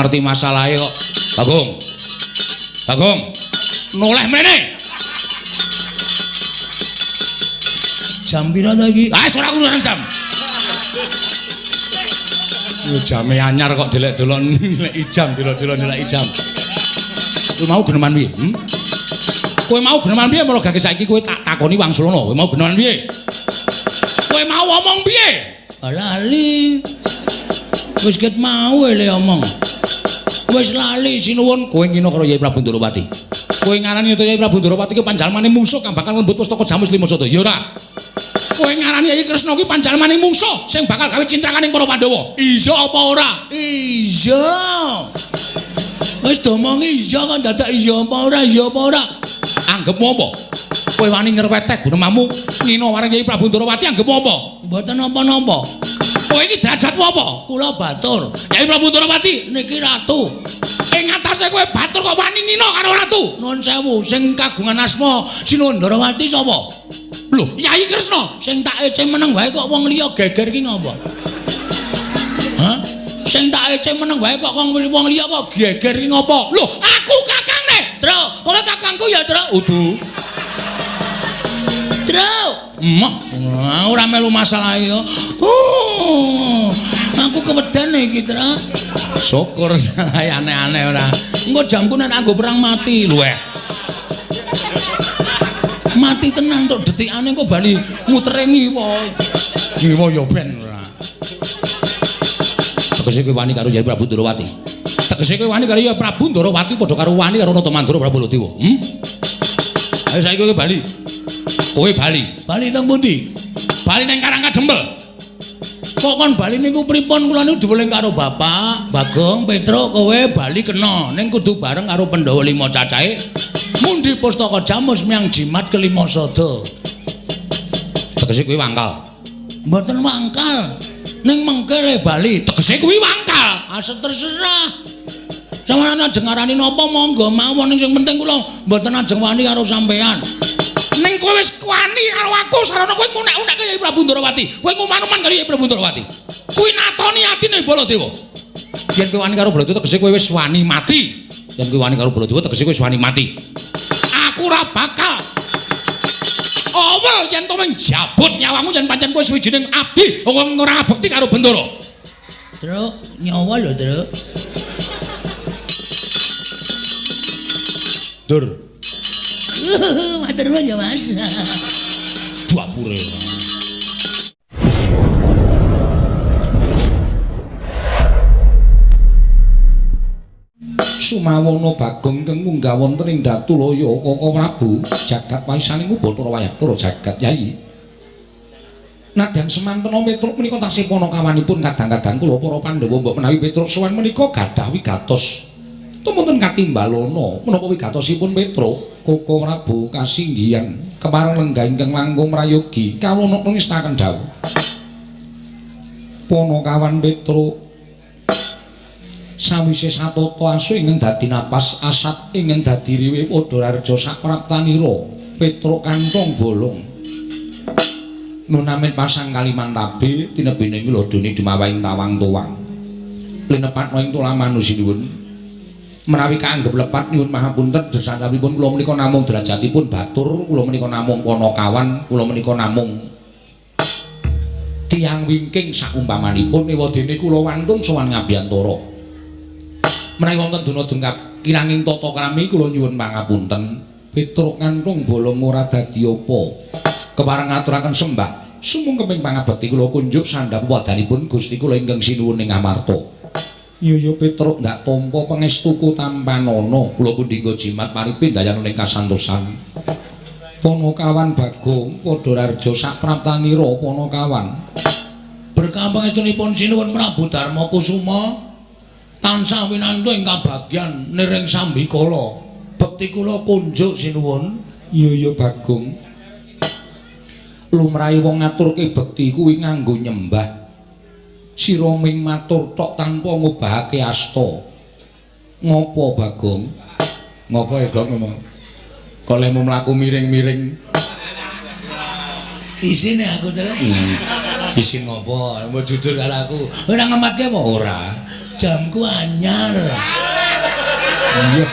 ngerti masalahe kok. Bagong. Bagong. Noleh mrene. Jam pira ta iki? Ah, ora urusan jam. Yo jame anyar kok delek-delok nilai jam, delok-delok nilai jam. Kowe mau geneman piye? Hmm? Kowe mau geneman piye mula gage saiki kowe tak takoni wangsulana. Kowe mau geneman piye? Kowe mau omong piye? Lali. Wis ket mau le omong. Wis lali sinuwun kowe ngina karo Yai Prabu Ndorowati. Kowe ngarani Yai Prabu Ndorowati ki panjalmane mungsuh kang bakal lembut pustaka Jamus Lima Sada. Ya ora? Kowe ngarani Yai Kresna ki panjalmane mungsuh sing bakal gawe cintrakaning para Pandhawa. Iya apa ora? Iya. Wis domongi iya kan dadak iya apa ora? Iya apa ora? Anggepmu apa? Kowe wani ngreweteh gunemamu ngina marang Yai Prabu Ndorowati anggepmu apa? Mboten napa-napa. Kowe iki derajatmu apa? Kula batur. Yai Prabu Ndorowati niki ratu. Ing atase kowe batur kok wani ngina karo ratu? Nuwun sewu, sing kagungan asma Sinuwun Ndorowati sapa? Lho, Yai Kresna. Sing tak ece meneng wae kok wong liya geger ki ngopo? Hah? Sing tak ece meneng wae kok wong liya kok geger ki ngopo? Lho, aku kakangne. Tru, kowe kakangku ya, Tru? Udu. Tru. Emoh, ora melu masalah ya. Oh, aku keweden iki, Tru. Syukur saya aneh-aneh ora. Engko jamku nek anggo perang mati luweh. Mati tenan tok detikane engko bali mutere ngiwa. Ngiwa ya ben ora. Tegese kowe wani karo Yai Prabu Ndorowati. Tegese kowe wani karo Yai Prabu Ndorowati padha karo wani karo Nata Mandura Prabu Baladewa. Hmm? Ayo saiki kowe bali. Kowe bali. Bali teng pundi? Bali nang Karang Kadempel. Kok kon bali niku pripun? Kula niku diweling karo Bapak, Bagong, Petruk, kowe bali kena ning kudu bareng karo Pandhawa 5 cacahe. Mundi pustaka Jamus miyang jimat kelima sada. Tegese kuwi wangkal. Mboten wangkal. Ning mengke le bali. Tegese kuwi wangkal. Asa terserah. Sampeyan ajeng ngarani napa monggo mawon, sing penting kula mboten ajeng wani karo sampeyan. Ning kowe wis wani karo aku sarana kowe ngunek-unekke Yai Prabu Ndorowati. Kowe nguman-uman karo Yai Prabu Ndorowati. Kuwi natoni atine Baladewa. Yen kowe wani karo Baladewa tegese kowe wis wani mati. Yen kowe wani karo Baladewa tegese kowe wis wani mati. Aku ora bakal awel yen to menjabut nyawamu yen pancen kowe suwijining abdi wong ora bekti karo Bendara. Truk, nyawa lho, Truk. Dur. Matur nuwun ya, Mas. Dapure. Sumawana Bagong kang munggah wonten ing Datulaya Kaka Prabu jagat waisaning Ubathara Wayabdara jagat Yai. Nadyan semantena Petruk menika tasih panakawanipun kadang-kadang kula para Pandhawa mbok menawi Petruk sowan menika gadah wigatos. Tumunten katimbalana menapa wigatosipun Petruk Kaka Prabu kasinggihan kepareng lenggah ingkang langkung prayogi kawula nungestaken dawuh. Panakawan Petruk sawise satata asu ingkang dadi napas asat ingkang dadi riwe padha rareja sapraptanira Petruk kantong bolong. Nunamin pasang Kalimantabe tinebene miladone dumawahing tawang tuwang. Linepatna ing tulamanu sinuwun. Menawi kaanggep lepat nyuwun mahapunten dresanipun kula menika namung derajatipun batur, kula menika namung panakawan, kula menika namung tiyang wingking saumpamanipun ewadene kula wantun sowan ngabiyantara. Menawi wonten dana dengkap kiranging tata krami kula nyuwun pangapunten. Petruk kantung bolong ora dadi apa. Kepareng ngaturaken sembah sumungkeping pangabekti kula kunjuk sandhap wadanipun Gusti kula ingkang sinuwun ing Amarta. Iya ya Petruk ndak tampa pangestuku tampanana kula pundhika jimat paripindayan ing kasantosan. Panakawan Bagong padha rarja sapraptanira panakawan. Berkah pangestunipun sinuwun Prabu Darma Kusuma tansah winantu ing kabagyan niring sambikala. Bekti kula kunjuk sinuwun. Iya ya Bagong. Lumrahe wong ngaturke bekti kuwi nganggo nyembah. Sira ming matur tok tanpa ngubahake asta. Ngopo Bagong? Ngopo ya Gong ngomong? Kok lemu mlaku miring-miring. Isine aku terus. Isin ngopo? Mbok jujur karo aku. Ora ngematke apa? Ora. Jamku anyar. Iya.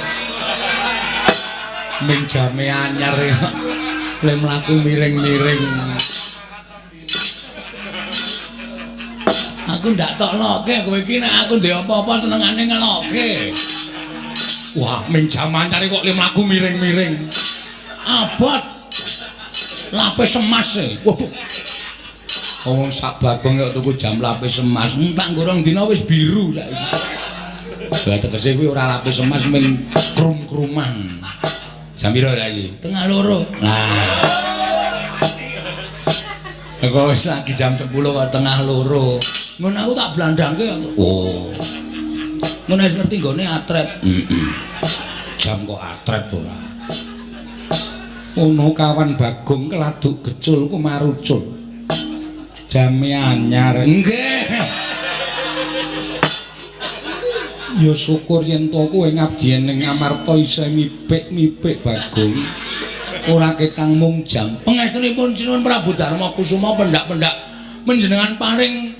Ning jame anyar kok. Le mlaku miring-miring. Aku ndak tok loke kowe iki nek aku ndek apa-apa senengane ngeloke. Wah, ming jam anyar kok le mlaku miring-miring. Abot. Lapis emas e. Waduh. Wong sak Bagong kok tuku jam lapis emas, entak nggo rong dina wis biru saiki. Lah tegese kuwi ora lapis emas ming krum-kruman. Jam piro saiki? 1:30. Nah. Kok wis lagi jam 10 kok 1:30. Ngono aku tak blandangke kok. Oh. Ngono wis ngerti nggone atret. Heeh. Jam kok atret ora. Ono kawan Bagong keladuk gecul kumarucul. Jame anyar. Nggih. Ya syukur yen to kowe ngabdi ning Amarta isih mipik-mipik Bagong. Ora ketang mung jam. Pangestunipun Sinuwun Prabu Darma Kusuma pendak-pendak panjenengan paring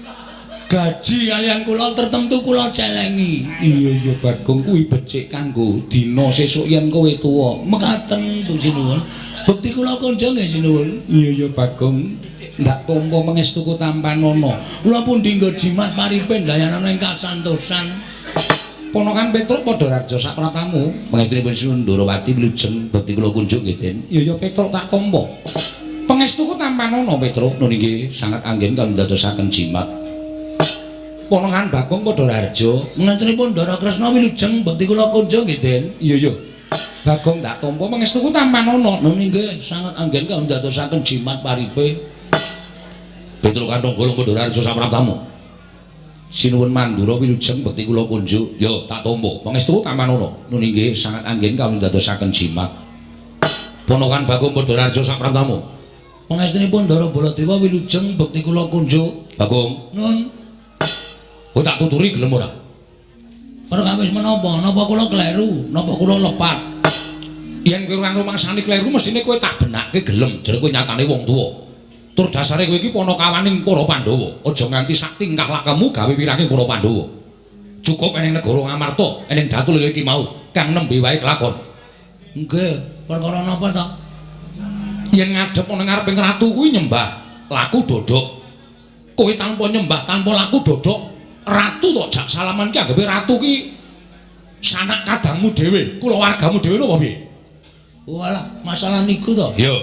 gaji kaliyan kula tertentu kula celengi. Iya iya Bagong kuwi becik kanggo dina sesuk yen kowe tuwa. Mekaten tu Sinuwun. Bekti kula konjo nggih Sinuwun. Iya iya Bagong. Ndak tampa pangestuku tampanana. Kula pundi nggo jimat paripe ndayanana ing kasantosan. Ponokan Petruk padha raja sak pratamu. Pangestunipun Sinuwun Ndorowati wilujeng bekti kula kunjuk nggih Den. Iya iya Petruk tak tampa. Pangestuku tampanana Petruk. Nun inggih sanget anggen kang ndadosaken jimat. Ponokan Bagong padha raja. Pangestunipun Ndara Kresna wilujeng bekti kula kunjuk nggih Den. Iya iya. Bagong tak tampa pangestuku tampanana. Nun inggih sanget anggen kang ndadosaken jimat paripe. Petruk kantong golong padha raja sak pratamu. Sinuwun Mandura wilujeng bekti kula kunjuk. Yo tak tampa. Pangestu tampanana. Nun inggih sanget anggen kawula ndadosaken jimat. Ponokan Bagong padha raja sak pratamu. Pangestunipun Ndara Baladewa wilujeng bekti kula kunjuk. Bagong. Nun. Kowe tak tuturi gelem ora? Perkawis menapa? Napa kula kleru? Napa kula lepat? Yen kowe ora rumangsani kleru mestine kowe tak benake gelem. Jare kowe nyatane wong tuwa. Tur dasare kowe iki panakawaning para Pandhawa. Aja nganti sak tingkah lakemu gawe wiranging para Pandhawa. Cukup eneng negara Ngamarta, eneng datul iki mau kang nembe wae kelakon. Nggih, perkara napa ta? Yen ngadhep ana ngareping ratu kuwi nyembah laku dodok. Kowe tanpa nyembah, tanpa laku dodok, ratu tok jak salaman ki anggape ratu ki sanak kadangmu dhewe, kulawargamu dhewe napa piye? Walah, masalah niku to. Iya.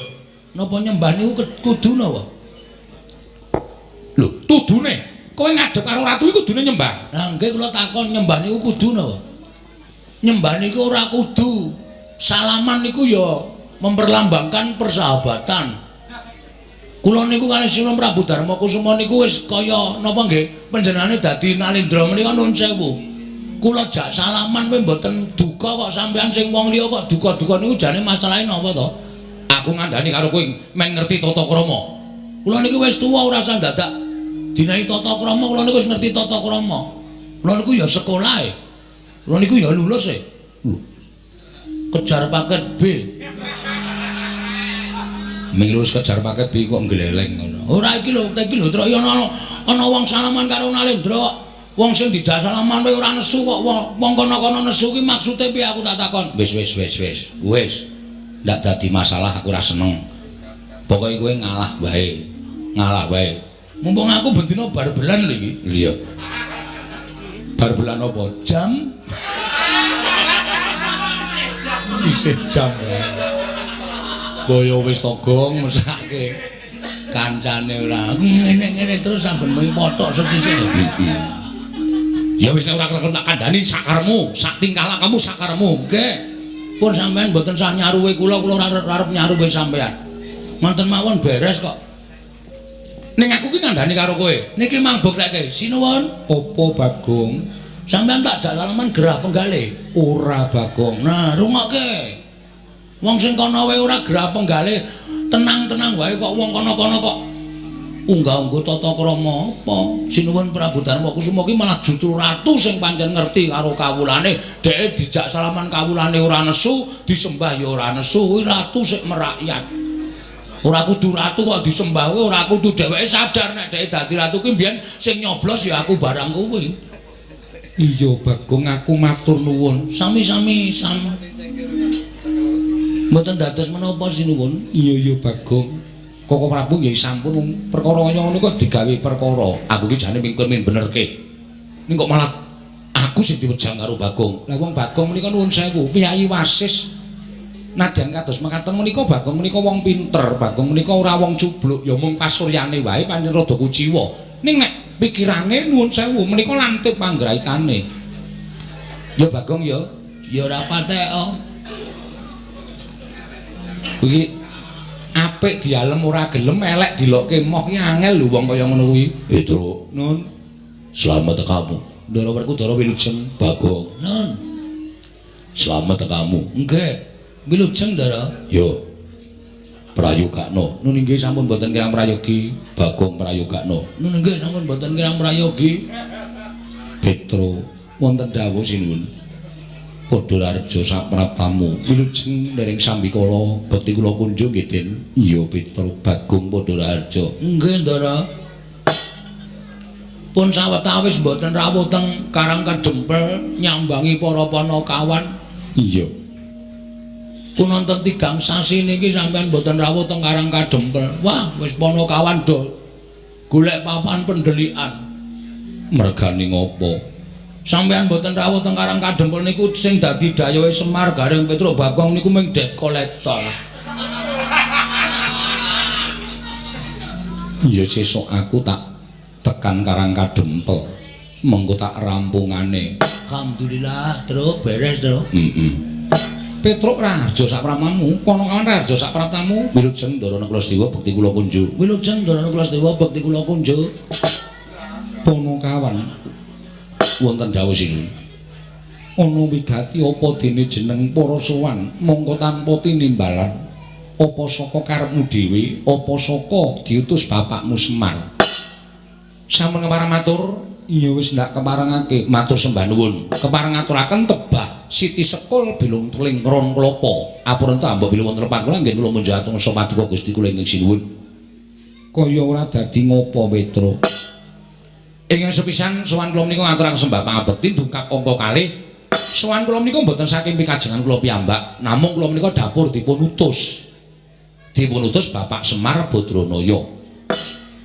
Napa nyembah niku kudu napa? Lho, tudune kowe ngadhep karo ratu iki kudune nyembah. Lah nggih kula takon nyembah niku kudu napa? Nyembah niku ora kudu. Salaman niku ya memperlambangkan persahabatan. Kula niku kalih Sinuwun Prabu Darma Kusuma niku wis kaya napa nggih panjenengane dadi Nalindra menika nun sewu. Kula jak salaman kowe mboten duka kok sampean sing wong liya kok duka-duka niku jane masalahe napa to? Aku ngandani karo kowe men ngerti tata krama. Kula niki wis tuwa ora usah dadak dinahi tata krama, kula niku wis ngerti tata krama. Kula niku ya sekolah e. Kula niku ya lulus e. Lho. Kejar paket B. Ming lulus kejar paket B kok nggleleng ngono. Ora iki lho, iki lho trok ana wong salaman karo Nalendra kok. Wong sing dijak salaman wae ora nesu kok wong kono-kono nesu ki maksude piye aku tak takon. Wis wis wis wis. Wis. Ndak dadi masalah aku ora seneng. Pokoke kowe ngalah wae. Ngalah wae. Mumpung aku bendina bar-belan lho iki. Iya. Bar-belan apa? Jam. Isih jam. Boyo wis togong mesake kancane ora. Ngene-ngene terus saben bengi pothok sesisih. Heeh. Ya wis nek ora kelakon tak kandhani sakaremu, sak tingkah lakamu sakaremu. Nggih. Pun sampean mboten sah nyaruwe kula, kula ora arep nyaruwe sampean. Ngoten mawon beres kok. Ning aku ki ngandani karo kowe. Niki mang buktekke. Sinuwun. Apa Bagong? Sampean tak jak salaman gerah penggale. Ora Bagong. Nah, rungokke. Wong sing kono wae ora gerah penggale, tenang-tenang wae kok wong kono-kono kok unggah-ungguh tata krama apa? Sinuwun Prabu Darma Kusuma ki malah justru ratu sing pancen ngerti karo kawulane, dheke dijak salaman kawulane ora nesu, disembah ya ora nesu, kuwi ratu sik merakyat. Ora kudu ratu kok disembah kuwi ora kudu dheweke sadar nek dheke dadi ratu ki mbiyen sing nyoblos ya aku barang kuwi. Iya Bagong, aku matur nuwun. Sami-sami sam. Mboten dados menapa sinuwun? Iya iya Bagong. Koko Prabu nggih sampun wong perkara kaya ngono kok digawe perkara. Aku iki jane mingkir min benerke. Ning kok malah aku sing diwejang karo Bagong. Lah wong Bagong menika nuwun sewu, piyayi wasis. Nadyan kados mekaten menika Bagong menika wong pinter, Bagong menika ora wong cubluk, ya mung pasuryane wae pancen rada kuciwa. Ning nek pikirane nuwun sewu menika lantip panggraitane. Ya Bagong ya, ya ora patek oh. Kuwi apik dialem ora gelem, elek dilokke moh ki angel lho wong kaya ngono kuwi. Petruk, nun. Slamet kamu. Ndara Werkudara wilujeng. Bagong. Nun. Slamet kamu. Nggih. Wilujeng Ndara. Yo. Prayogakno. Nun inggih sampun boten kirang prayogi. Bagong prayogakno. Nun inggih sampun boten kirang prayogi. Petro wonten dawuh sinuwun. Padha rareja sapraptamu. Wilujeng dereng sambikala bekti kula kunjung nggih Den. Iya Petro Bagong padha raharja. Nggih Ndara. Pun sawetawis mboten rawuh teng Karang Kadempel nyambangi para panakawan. Iya. Pun wonten 3 sasi niki sampean mboten rawuh teng Karang Kadempel. Wah, wis panakawan do golek papan pendelikan. Mergane ngopo? Sampean mboten rawuh teng Karang Kadempel niku sing dadi dayohe Semar Gareng Petruk Bagong niku mung debt collector. Ya sesuk aku tak tekan Karang Kadempel. Mengko tak rampungane. Alhamdulillah, Truk, beres, Truk. Heeh. Petruk raharja sapraptamu, kono kawan raharja sapraptamu. Wilujeng Ndara Nakula bekti kula kunjuk. Wilujeng Ndara Nakula bekti kula kunjuk. Ponokawan wonten dawuh sinuwun. Ana wigati apa dene jeneng para sowan mongko tanpa tinimbalan. Apa saka karepmu dhewe, apa saka diutus bapakmu Semar. Sampun kepareng matur, iya wis ndak keparengake matur sembah nuwun. Kepareng ngaturaken tebah Siti Sekul bilung teling ron klapa. Apurenta mbok bilih wonten lepat kula nggih kula munjaatung paduka Gusti kula ingkang sinuwun. Kaya ora dadi ngopo Petro. Ingkang sepisan sowan kula menika ngaturaken sembah pangabekti dungkap angka kalih. Sowan kula menika mboten saking pikajengan kula piyambak, namung kula menika dapur dipun utus. Dipun utus Bapak Semar Badranaya.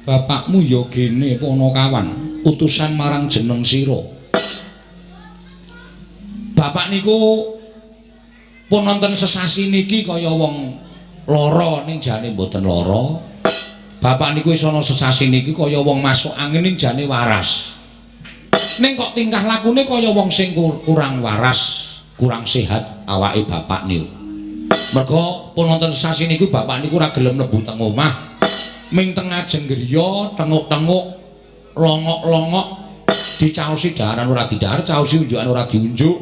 Bapakmu ya gene Panakawan, utusan marang jeneng sira. Bapak niku pun wonten sesasi niki kaya wong lara ning jane mboten lara. Bapak niku wis ana sesasi niki kaya wong masuk angin ning jane waras. Ning kok tingkah lakune kaya wong sing kurang waras, kurang sehat awake bapak niku. Merga pun wonten sesasi niku bapak niku ora gelem mlebu teng omah. Ming teng ngajeng griya tenguk-tenguk, longok-longok, dicaosi daharan ora didahar, caosi unjukan ora diunjuk.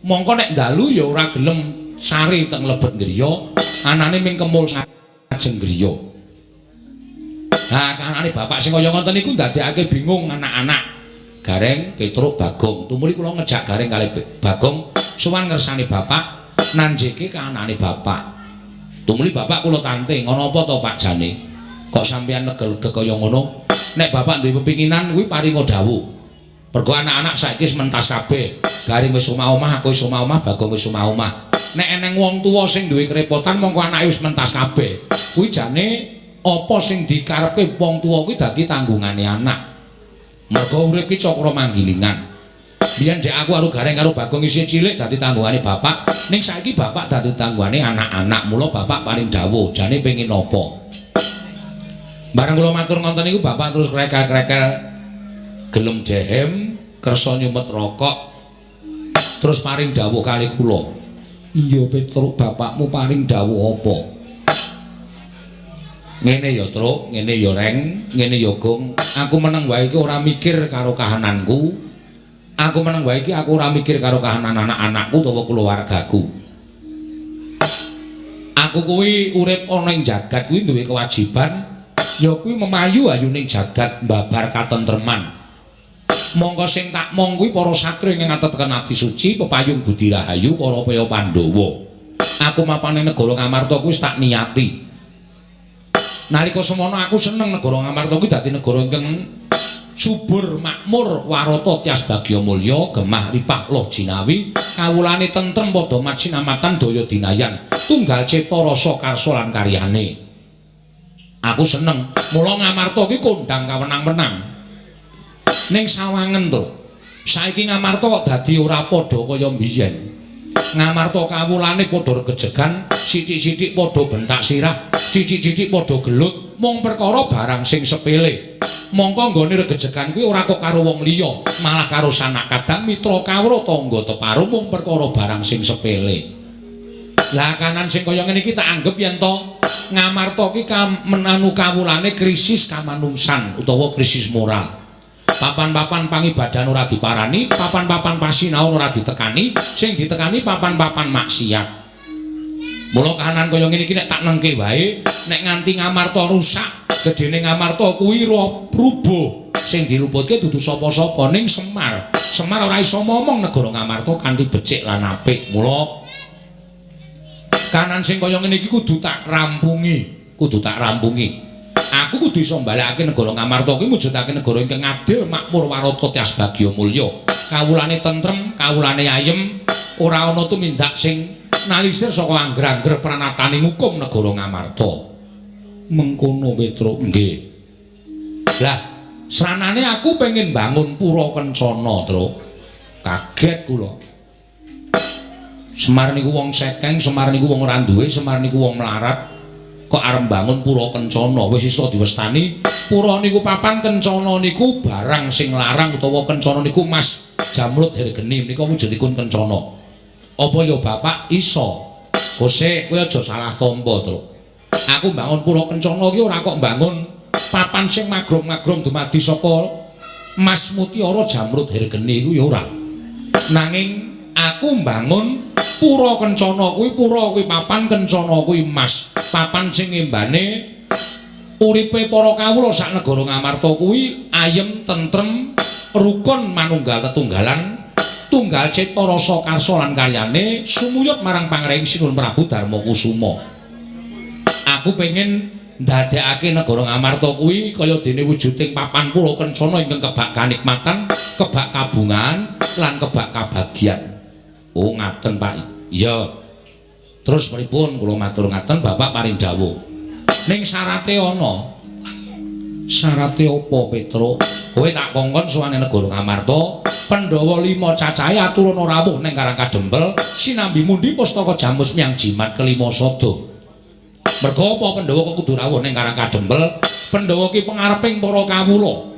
Mongko nek dalu ya ora gelem sare teng lebet griya, anane ming kemul ngajeng griya. Nah, kanane bapak sing kaya ngoten niku ndadekake bingung anak-anak. Gareng, Petruk, Bagong. Tumuli kula ngejak Gareng kalih Bagong sowan ngersani bapak, nanjeke kanane bapak. Tumuli bapak kula tante, ngono apa to Pak jane? Kok sampeyan legel-legel kaya ngono? Nek bapak duwe pepinginan kuwi paringa dawuh. Mergo anak-anak saiki wis mentas kabeh. Gareng wis omah-omah, aku wis omah-omah, Bagong wis omah-omah. Nek eneng wong tuwa sing duwe kerepotan mongko anake wis mentas kabeh. Kuwi jane apa sing dikarepke wong tuwa kuwi dadi tanggungane anak. Mergo urip ki cakra manggilingan. Biyen dek aku karo Gareng karo Bagong isih cilik dadi tanggungane bapak, ning saiki bapak dadi tanggungane anak-anak. Mula bapak paring dawuh, jane pengin apa? Bareng kula matur ngoten niku bapak terus krekel-krekel gelem dehem, kersa nyumet rokok, terus paring dawuh kali kula. Iya Petruk, bapakmu paring dawuh apa? Ngene ya Truk, ngene ya Reng, ngene ya Gong. Aku meneng wae iki ora mikir karo kahananku. Aku meneng wae iki aku ora mikir karo kahanan anak-anakku utawa keluargaku. Aku kuwi urip ana ing jagat kuwi duwe kewajiban ya kuwi memayu ayuning jagat mbabar katentreman. Mongko sing tak mong kuwi para satria ingkang ateteken ati suci pepayung budi rahayu para paya Pandhawa. Aku mapan ing negara Ngamarta kuwi wis tak niati. Nalika semono aku seneng negara Ngamarta kuwi dadi negara ingkang Subur makmur warata tias bagya mulya gemah ripah loh jinawi kawulane tentrem padha macinamatan daya dinayan tunggal cipta rasa karsa lan karyane. Aku seneng mula Ngamarta ki kondang kawenang-wenang ning sawangen to. Saiki Ngamarta kok dadi ora padha kaya mbiyen. Ngamarta kawulane padha regejegan, sithik-sithik padha bentak sirah, sithik-sithik padha gelut mung perkara barang sing sepele. Mongko nggone regejegan kuwi ora kok karo wong liya, malah karo sanak kadang mitra kawruh tangga teparo mung perkara barang sing sepele. Lah kanan sing kaya ngene iki tak anggep yen to Ngamarta ki menanu kawulane krisis kamanungsan utawa krisis moral. Papan-papan pangibadan ora diparani, papan-papan pasinaon ora ditekani, sing ditekani papan-papan maksiat. Mula kahanan kaya ngene iki nek tak nengke wae, nek nganti Ngamarta rusak, gedene Ngamarta kuwi rubuh. Sing diluputke dudu sapa-sapa ning Semar. Semar ora iso momong negara Ngamarta kanthi becik lan apik. Mula kahanan sing kaya ngene iki kudu tak rampungi, kudu tak rampungi. Aku kudu iso mbalekake negara Ngamarta kuwi mujudake negara ingkang adil, makmur, warata, tias bagya mulya. Kawulane tentrem, kawulane ayem, ora ana tumindak sing nalisir saka angger-angger pranatane ngukum negara Ngamarta. Mengkono Petruk, nggih. Lah, sranane aku pengen bangun pura kencana, Truk. Kaget kula. Semar niku wong sekeng, Semar niku wong ora duwe, Semar niku wong melarat. Kok arep bangun pura kencana, wis iso diwestani pura niku papan kencana niku barang sing larang utawa kencana niku mas jamrud hergeni menika wujudipun kencana. Apa ya bapak iso? Kose kowe aja salah tampa, Truk. Aku bangun pura kencana ki ora kok bangun papan sing magrong-magrong dumadi saka mas mutiara jamrud hergeni iku ya ora. Nanging aku mbangun pura kencana kuwi, pura kuwi papan, kencana kuwi mas, papan sing ngembane uripe para kawula sak negara Ngamarta kuwi ayem, tentrem, rukun manunggal tetunggalan, tunggal cipta rasa karsa lan karyane sumuyut marang pangreing Sinuhun Prabu Darma Kusuma. Aku pengen ndadekake negara Ngamarta kuwi kaya dene wujuding papan pura kencana ingkang kebak kanikmatan, kebak kabungan lan kebak kabagyan. Oh ngaten Pak. Iya. Terus pripun kula matur ngaten Bapak paring dawuh. Ning syarate ana. Syarate apa Petruk? Kowe tak kongkon sowane negara Ngamarta, Pandhawa 5 cacahe aturana rawuh ning Karang Kadempel sinambi mundi pustaka jamus miyang jimat kelima sada. Merga apa Pandhawa kok kudu rawuh ning Karang Kadempel? Pandhawa ki pengareping para kawula.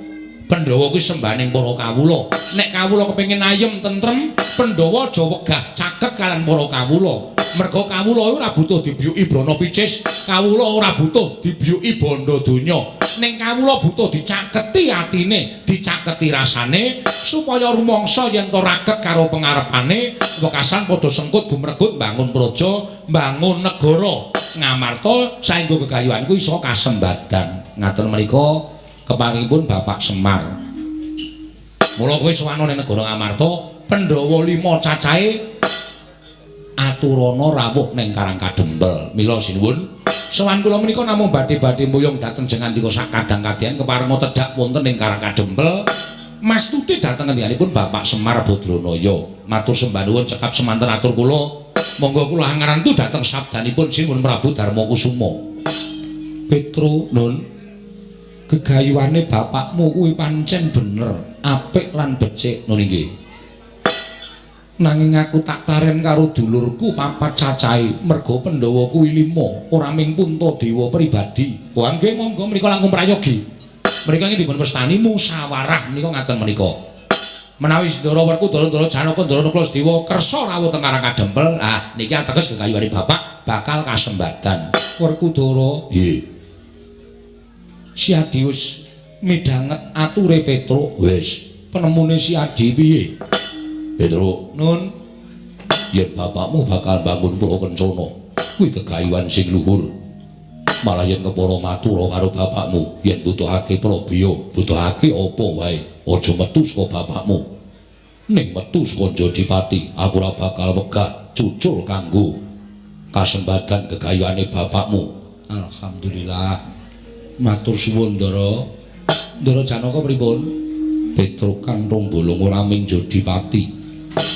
Pandhawa kuwi sembahaning para kawula. Nek kawula kepengin ayem tentrem, Pandhawa aja wegah caket kalian para kawula. Merga kawula ora butuh dibiyuki brana picis, kawula ora butuh dibiyuki bondo donya. Ning kawula butuh dicaketi atine, dicaketi rasane supaya rumangsa yen to raket karo pengarepane, wekasan padha sengkut gumregut bangun praja, bangun negara Ngamarta saengga gegayuhanku iso kasembadan. Ngaten menika kepangipun Bapak Semar. Mula kowe sowan ning negara Ngamarta, Pandhawa 5 cacahe aturana rawuh ning Karang Kadempel. Mila sinuwun, sowan kula menika namung badhe-badhe mboyong dhateng jengandika sak kadang-kadang keparenga tedhak wonten ing Karang Kadempel. Mastuti dhateng ngendikanipun Bapak Semar Badranaya. Matur sembah nuwun cekap semanten atur kula. Monggo kula hangarantu dhateng sabdanipun Sinuhun Prabu Darma Kusuma. Petro nun, gegayuhane bapakmu kuwi pancen bener, apik lan becik nun inggih. Nanging aku tak taren karo dulurku papat cacahe, merga Pandhawa kuwi 5, ora ming Puntadewa pribadi. Wah nggih monggo mriku langkung prayogi. Mriko iki dipun wastani musyawarah menika ngaten menika. Menawi Sindara Werkudara, Ndara Janaka, Ndara Nakula Sadewa kersa rawuh teng Karang Kadempel, ah niki ateges gegayuhane bapak bakal kasembadan. Werkudara, nggih. Si Adi wis midhanget ature Petruk. Wis, penemune si Adi piye? Petruk, nun, yen bapakmu bakal bangun pura kencana, kuwi gegayuhan sing luhur. Malah yen kepara matura karo bapakmu, yen butuhake prabiya, butuhake apa wae, aja metu saka bapakmu. Ning metu saka Jodipati, aku ora bakal wegah cucul kanggo kasembadan gegayuhane bapakmu. Alhamdulillah. Matur suwun Ndara. Ndara Janaka pripun? Petruk kanthong bolong ora ming Jodipati.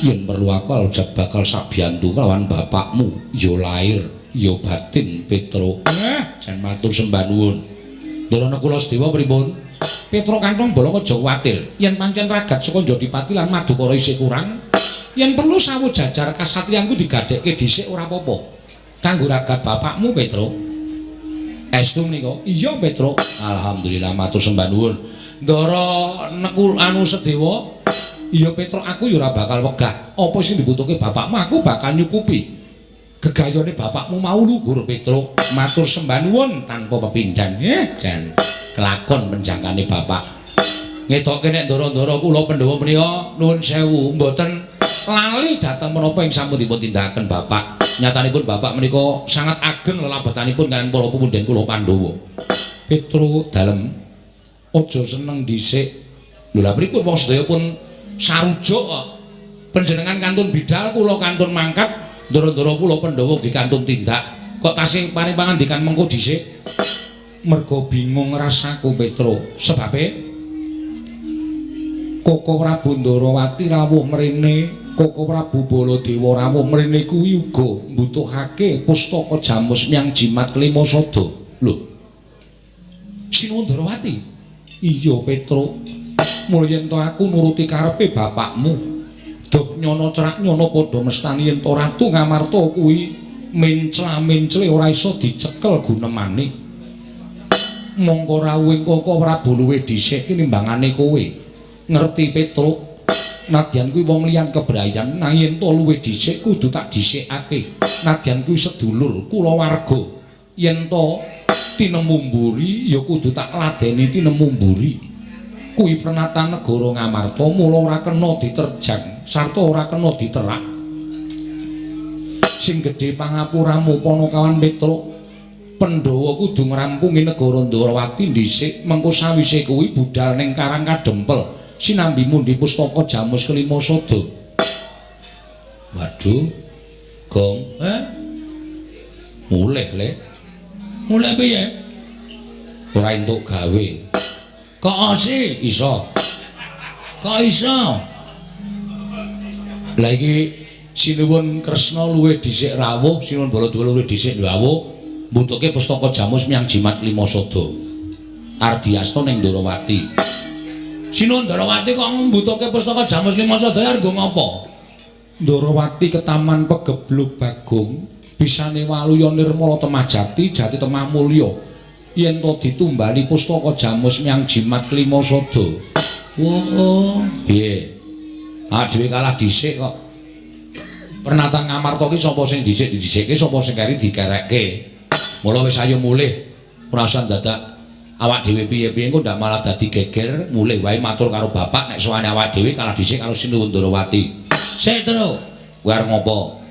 Yen perlu aku aljab bakal sabiyantu kelawan bapakmu, ya lair, ya batin Petruk. Jan matur sembah nuwun. Ndorana kula sedewa pripun? Petruk kanthong bolong aja kuwatir. Yen pancen ragat saka Jodipati lan Madukara isih kurang, yen perlu sawu jajar kasatriyanku digadhekke dhisik ora apa-apa. Kanggo ragat bapakmu Petruk. Estu menika? Iya Petruk. Alhamdulillah matur sembah nuwun. Ndara nekul anu sedewa, iya Petruk aku ya ora bakal wegah. Apa sing dibutuhke bapakmu aku bakal nyukupi. Gegayone bapakmu mau luhur Petruk. Matur sembah nuwun tanpa pepindhan. Jan kelakon penjangkane bapak. Ngetokke nek ndara-ndara kula Pandhawa menika nuwun sewu mboten lali dhateng menapa ing sampun dipun tindakaken bapak. Nyatanipun bapak menika sangat ageng lelabetanipun kaliyan para pepundhen kula Pandhawa. Petruk dalem aja seneng dhisik. Lho lha pripun wong sedaya pun sarujuk kok. Panjenengan kantun bidal, kula kantun mangkat, ndara-ndara kula Pandhawa nggih kantun tindak. Kok tasih paring pangandikan mengko dhisik? Mergo bingung rasaku Petruk. Sebabe Koko Prabu Ndarawati rawuh mrene, Koko Prabu Baladewa rawuh mrene kuwi uga mbutuhake pustaka jamus nyang jimat kelima sada. Lho. Sinuwun Ndarawati? Iya Petruk. Mula yen to aku nuruti karepe bapakmu. Duh nyono cerak nyono padha mestani yen to Ratu Ngamarta kuwi mencla-mencle ora iso dicekel gunemane. Mongko rawuhing Koko Prabu luwih dhisik tinimbangane kowe. Ngerti Petruk, nadyan kuwi wong liyan kebrayan nanging yen to luwih dhisik kudu tak dhisikake. Nadyan kuwi sedulur kulawarga. Yen to tinemu mburi ya kudu tak ladeni tinemu mburi. Kuwi pernatan negara Ngamarta mula ora kena diterjang sarta ora kena diterak. Sing gedhe pangapuramu Panakawan Petruk, Pandhawa kudu ngrampungi negara Ndarawati dhisik, mengko sawise kuwi budal ning Karang Kadempel sinambi mundi pustaka jamus kelima sada. Waduh, Gong, mulih le. Mulih piye? Ora entuk gawe. Kok osi? Iso. Kok iso? Lah iki Sinuwun Kresna luwih dhisik rawuh, Sinuwun Baladewa luwih dhisik rawuh, mbutuhke pustaka jamus menyang jimat lima sada. Ardiasta ning Ndarawati. Sinuwun Ndarawati kok mbutuhke pustaka jamus lima sada arep nggo ngopo? Ndarawati ketaman pegeblug Bagong, bisane waluya nirmala temah jati, jati temah mulya. Yen to ditumbali pustaka jamus menyang jimat lima sada. Oh, piye? Ah dhewe kalah dhisik kok. Pernatan Ngamarta ki sapa sing dhisik didhisikke, sapa sing keri dikerekke. Mula wis ayo mulih. Ora usah dadak awak dhewe piye-piye engko ndak malah dadi geger, mulih wae matur karo bapak nek sowane awak dhewe kalah dhisik karo Sinuwun Ndarawati. Sik, Tru. Kowe arep ngopo?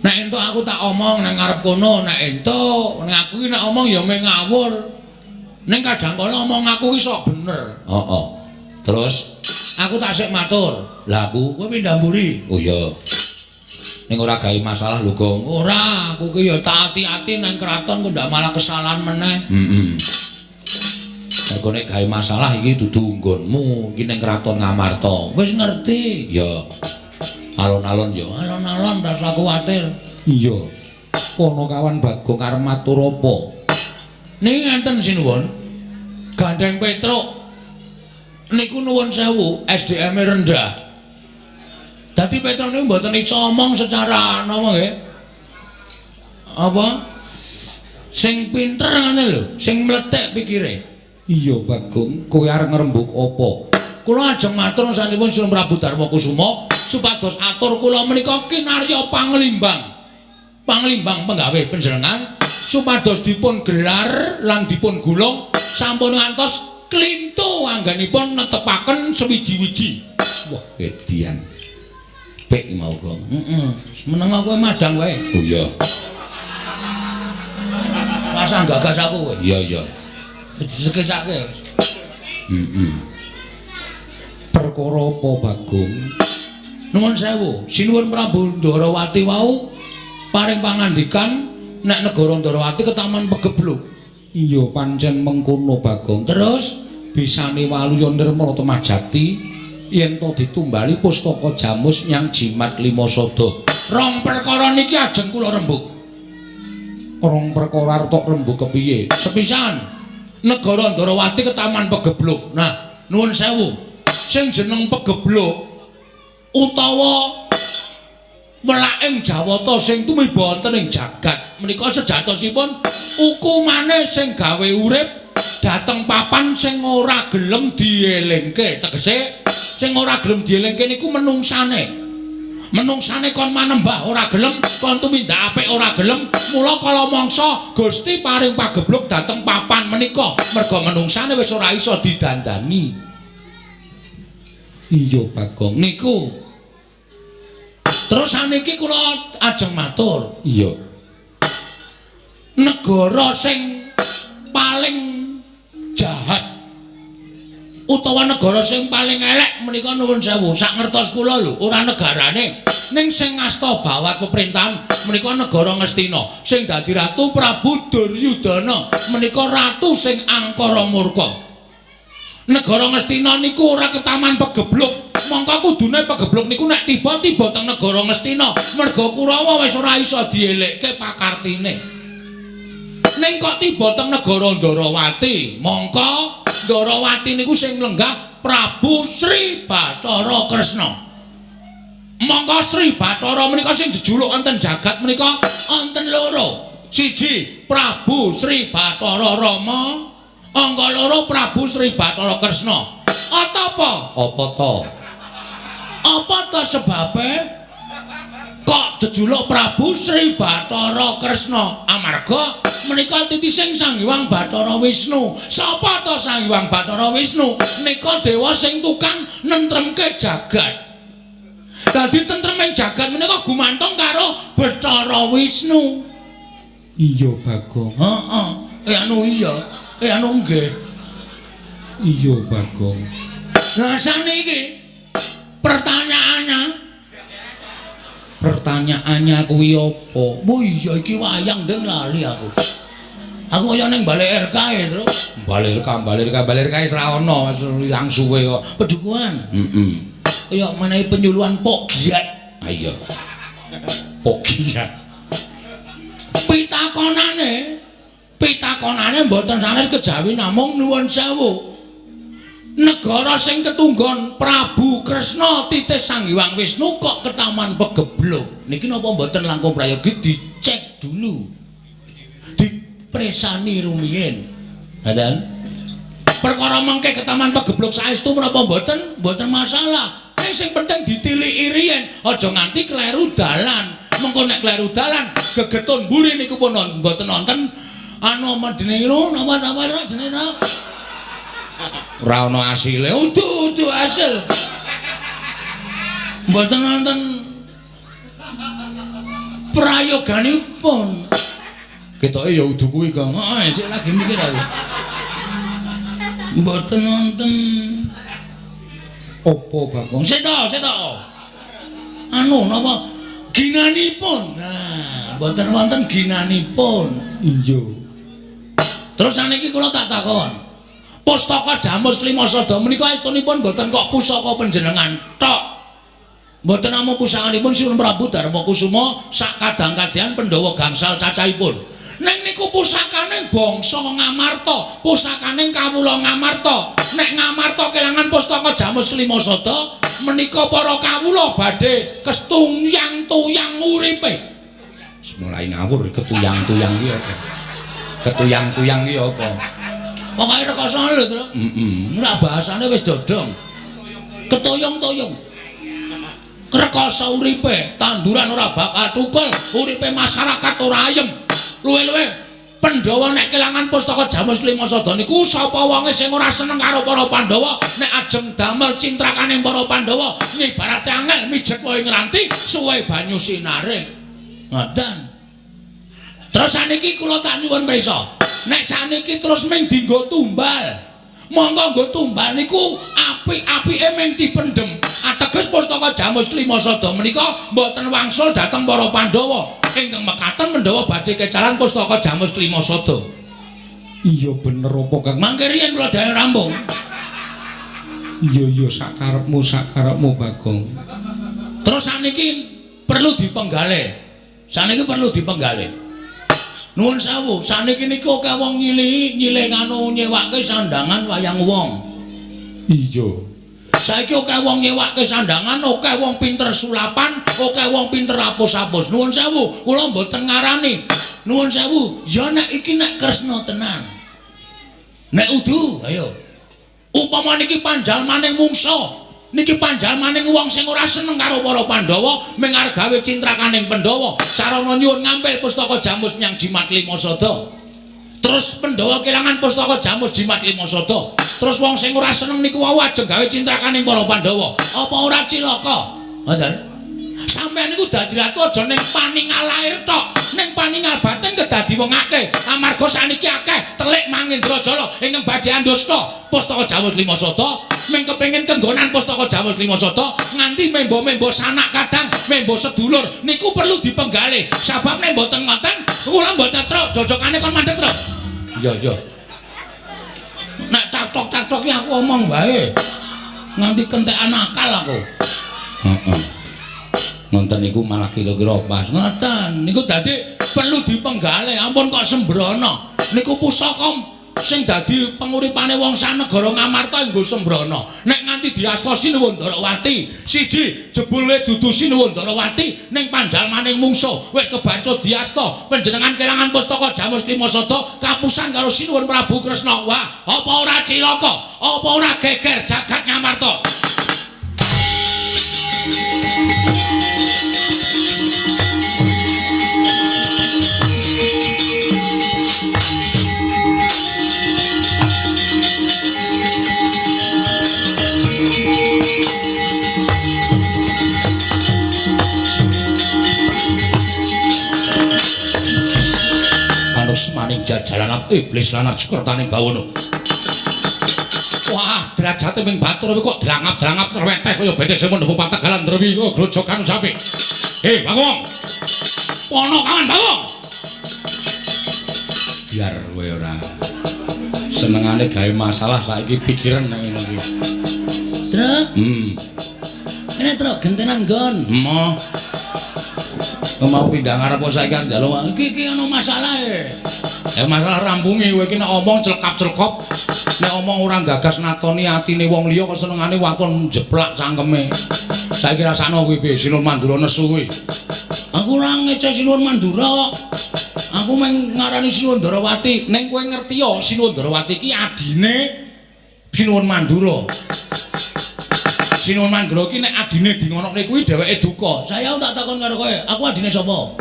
Nek entuk aku tak omong nang ngarep kono, nek entuk nek aku ki nek omong ya mung ngawur. Ning kadang kala omong aku ki sok bener. Heeh. Terus aku tak sik matur. Lah aku kowe pindah mburi. Oh iya. Ning ora gawe masalah lho, Gong. Ora, aku ki ya tak ati-ati nang kraton kok ndak malah kesalahan meneh. Heeh. Mergo nek gawe masalah iki dudu nggonmu, iki ning kraton Ngamarta. Wis ngerti. Ya. Alon-alon ya. Alon-alon rasa kuwatir. Iya. Kono kawan Bagong arep matur apa? Niki ngenten sinuwun. Gandeng Petruk niku nuwun sewu, SDM-e rendah. Dadi Petruk niku mboten iso omong secara napa nggih? Apa? Sing pinter ngene lho, sing mlethek pikire. Iya Bagong, kowe arep ngrembug apa? Kula ajeng matur sanipun Sinuwun Prabu Darma Kusuma supados atur kula menika kinarya panglimbang. Panglimbang penggawe panjenengan supados dipun gelar lan dipun gulung sampun ngantos klintu anggenipun netepaken sewiji-wiji. Wah, edian. Pek mau, Gong. Heeh. Meneng kowe madang wae. Oh iya. Rasah gagas aku kowe. Iya, iya. Disekecake. Heeh. Perkara apa, Bagong? Nuwun sewu, Sinuwun Prabu Ndarawati wau paring pangandikan nek negara Ndarawati ketaman pegeblug. Iya, pancen mengkono, Bagong. Terus Bisane Waluya Nirmala Temajati yen to ditumbali pustaka Jamus nyang Jimat Lima Sada. Rong perkara niki ajeng kula rembug. Rong perkara arep rembug kepiye? Sepisan, negara Ndorowati ketaman pegebluk. Nah, nuwun sewu. Sing jeneng pegebluk utawa welaking Jawata sing tumiba wonten ing jagat menika sejatosipun hukumane sing gawe urip dhateng papan sing ora gelem dielingke. Tegese sing ora gelem dielingke niku menungsane. Menungsane kon manembah ora gelem, kon tumindak apik ora gelem. Mula kala mangsa Gusti paring pagebluk dhateng papan menika merga menungsane wis ora iso didandani. Iya Bagong. Niku. Terus saniki kula ajeng matur. Iya. Negara sing paling jahat utawa negara sing paling elek menika nuwun sewu sak ngertos kula lho ora negarane ning sing ngasta bawat pemerintahan menika negara Ngastina sing dadi ratu Prabu Duryudana menika ratu sing angkara murka. Negara Ngastina niku ora ketaman pegebluk, mongko kudune pegebluk niku nek tiba-tiba teng negara Ngastina merga Kurawa wis ora iso dielekke pakartine. Ning kok tiba teng negara Ndorowati, mongko Ndorowati niku sing lenggah Prabu Sri Bathara Kresna. Mongko Sri Bathara menika sing jejuluk wonten jagat menika wonten loro. Siji Prabu Sri Bathara Rama, angka loro Prabu Sri Bathara Kresna. Apa? Apa to? Apa to sebabe kok jejuluk Prabu Sri Bathara Kresna? Amarga menika titising Sang Hyang Bathara Wisnu. Sapa to Sang Hyang Bathara Wisnu? Nika dewa sing tukang nentremke jagat. Dadi tentreming jagat menika gumantung karo Bathara Wisnu. Iya Bagong. Heeh. Anu iya. Anu nggih. Iya Bagong. Lah saniki pertanyaannya Pertanyaannya kuwi apa? Oh iya iki wayang ndeng lali aku. Aku kaya ning Balai RK e, Tru. Balai RK, Balai RK, Balai RK wis ra ono, wis ilang suwe kok. Pedukuhan. Heeh. Kaya menehi penyuluhan Pok Giat. Ha iya. Pok Giat. Pitakonane, pitakonane mboten sanes kejawi namung nuwun sewu. Negara sing ketunggon Prabu Kresna titis Sang Hyang Wisnu kok ketaman pegebluk. Niki napa mboten langkung prayogi dicek dulu. Dipresani rumiyin. Ngoten. Perkara mengke ketaman pegebluk saestu menapa mboten? Mboten masalah. Ning sing penting ditiliki riyin, aja nganti kleru dalan. Mengko nek kleru dalan, gegetun mburi niku pun mboten nonton anu jenenge napa napa jenenge Ora ana asile. Udu-udu asil. Mboten wonten prayoganipun. Ketoke ya udu kuwi, Kang. Heeh, sik lagi mikir aku. Mboten wonten apa, Bagong? Sik to, sik to. Anu napa ginanipun. Nah, mboten wonten ginanipun. Iya. Terus saniki kula tak takon. Pustaka Jamus Lima Sada menika estunipun mboten kok pusaka panjenengan tok. Mboten namung pusakanipun Sinuwun Prabu Darma Kusuma sak kadang-kadang Pandhawa gangsal cacahipun. Ning niku pusakane bangsa Ngamarta, pusakane kawula Ngamarta. Nek Ngamarta kelangan pustaka Jamus Lima Sada menika para kawula badhe kestuyang-tuyang uripe. Mulai ngawur ketuyang-tuyang iki apa? Ketuyang-tuyang iki apa? Pokoke rekasane lho, Tru. Heeh. Ora bahasane wis dodong. Ketuyung-tuyung. Rekasa uripe, tanduran ora bakal tukul, uripe masyarakat ora ayem. Luwe-luwe Pandhawa nek kelangan pustaka Jamus Lima Sada niku sapa wonge sing ora seneng karo para Pandhawa nek ajeng damel cintrakane para Pandhawa ngibarate angel mijet wae ngranti suwe banyu sinare. Ngoten. Terus saniki kula tak nyuwun pirsa. Nek saniki terus ming dienggo tumbal. Monggo nggo tumbal niku apik-apike ming dipendhem. Ateges pustaka Jamus Lima Sada menika mboten wangsul dhateng para Pandhawa. Ingkang mekaten Pandhawa badhe kecalan pustaka Jamus Lima Sada. Iya bener apa Kang? Mangke riyen kula dalang rampung. Iya iya sakarepmu sakarepmu Bagong. Terus saniki perlu dipenggalih. Saniki perlu dipenggalih. Nuwun sewu, saniki niku akeh wong nyilihi, nyilih nganu nyewake sandangan wayang wong. Iya. Saiki akeh wong nyewake sandangan, akeh wong pinter sulapan, akeh wong pinter apus-apus. Nuwun sewu, kula mboten ngarani. Nuwun sewu, ya nek iki nek Kresna tenan. Nek udu, ayo. Upama niki panjalmaning mungsa, niki panjalmaning wong sing ora seneng karo para Pandhawa, mung arep gawe cintrakaning Pandhawa, sarana nyuwun ngampil pustaka Jamus nyang Jimat Lima Sada. Terus Pandhawa kelangan pustaka Jamus Jimat Lima Sada. Terus wong sing ora seneng niku wau ajeng gawe cintrakaning para Pandhawa. Apa ora cilaka? Ngoten. Sampeyan niku dadi ratu aja ning paningal lair tok, ning paningal batin kedadi wong akeh. Amarga saniki akeh telik Mangendrajala ingkang badhe andusta pustaka Jamus Lima Sada, mung kepengin kenggonan pustaka Jamus Lima Sada nganti membo-membo sanak kadang, membo sedulur niku perlu dipenggalih. Sabab nek mboten ngoten, kula mboten truk jojokane kon mandek truk. Iya iya. Nek tak-tok-tak-tok aku omong wae. Nganti kentekan akal aku. Heeh. Nonton niku malah kira-kira pas. Ngoten niku dadi perlu dipenggalih. Ampun kok sembrono. Niku pusaka sing dadi penguripane wong sanegara Ngamarta nggo sembrono. Nek nganti diasta Sinuwun Ndarawati, siji jebule dudu Sinuwun Ndarawati ning panjalmaning mungsuh wis kebacut diasta panjenengan kelangan pustaka Jamus Lima Sada kapusan karo Sinuwun Prabu Kresna. Wah, apa ora cilaka? Apa ora geger jagat Ngamarta? Manusmaning jajalan iblis lan sukertaning bawono. Wah, derajate ming batur kok drangap-drangap nreweteh kaya bedhe semono nemu pategalan drewi grojogan sapi. Hei, Bagong. Pono kawan, Bagong. Biar kowe ora senengane gawe masalah saiki pikiran nek ngono iki. Truk. Kene truk gentenan nggon. Emoh. Mau pindah ngarep saiki arep njaluk iki iki ana masalahe. Ya masalah rampungi kowe iki nek omong celkap-celkop, nek omong ora gagas natoni atine wong liya kok senengane waton jeplak cangkeme. Saiki rasakno kowe piye Sinuwun Mandura nesu kowe. Aku ora ngece Sinuwun Mandura kok. Aku mung ngarani Sinuwun Ndarawati. Ning kowe ngerti ya Sinuwun Ndarawati iki adine Sinuwun Mandura. Sinuwun Mandura iki nek adine di ngonokne kuwi dheweke duka. Saya tak takon karo kowe, aku adine sapa?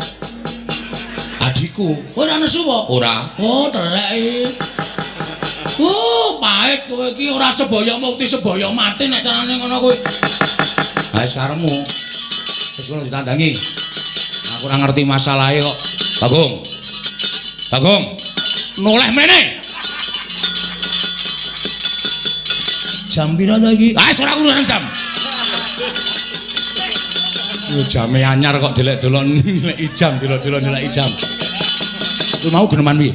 Adikku. Ora nesu apa? Ora. Oh, telek iki. Oh, pahit kowe iki ora sebaya mukti sebaya mati nek carane ngono kuwi. Ha saremu. Wis ngono ditandangi. Aku ora ngerti masalahe kok. Bagong. Bagong. Noleh mrene. Jam pira ta iki? Ah, ora urusan jam. Yo jame anyar kok delek-delok nilai jam, delok-delok nilai jam. Kowe mau geneman piye?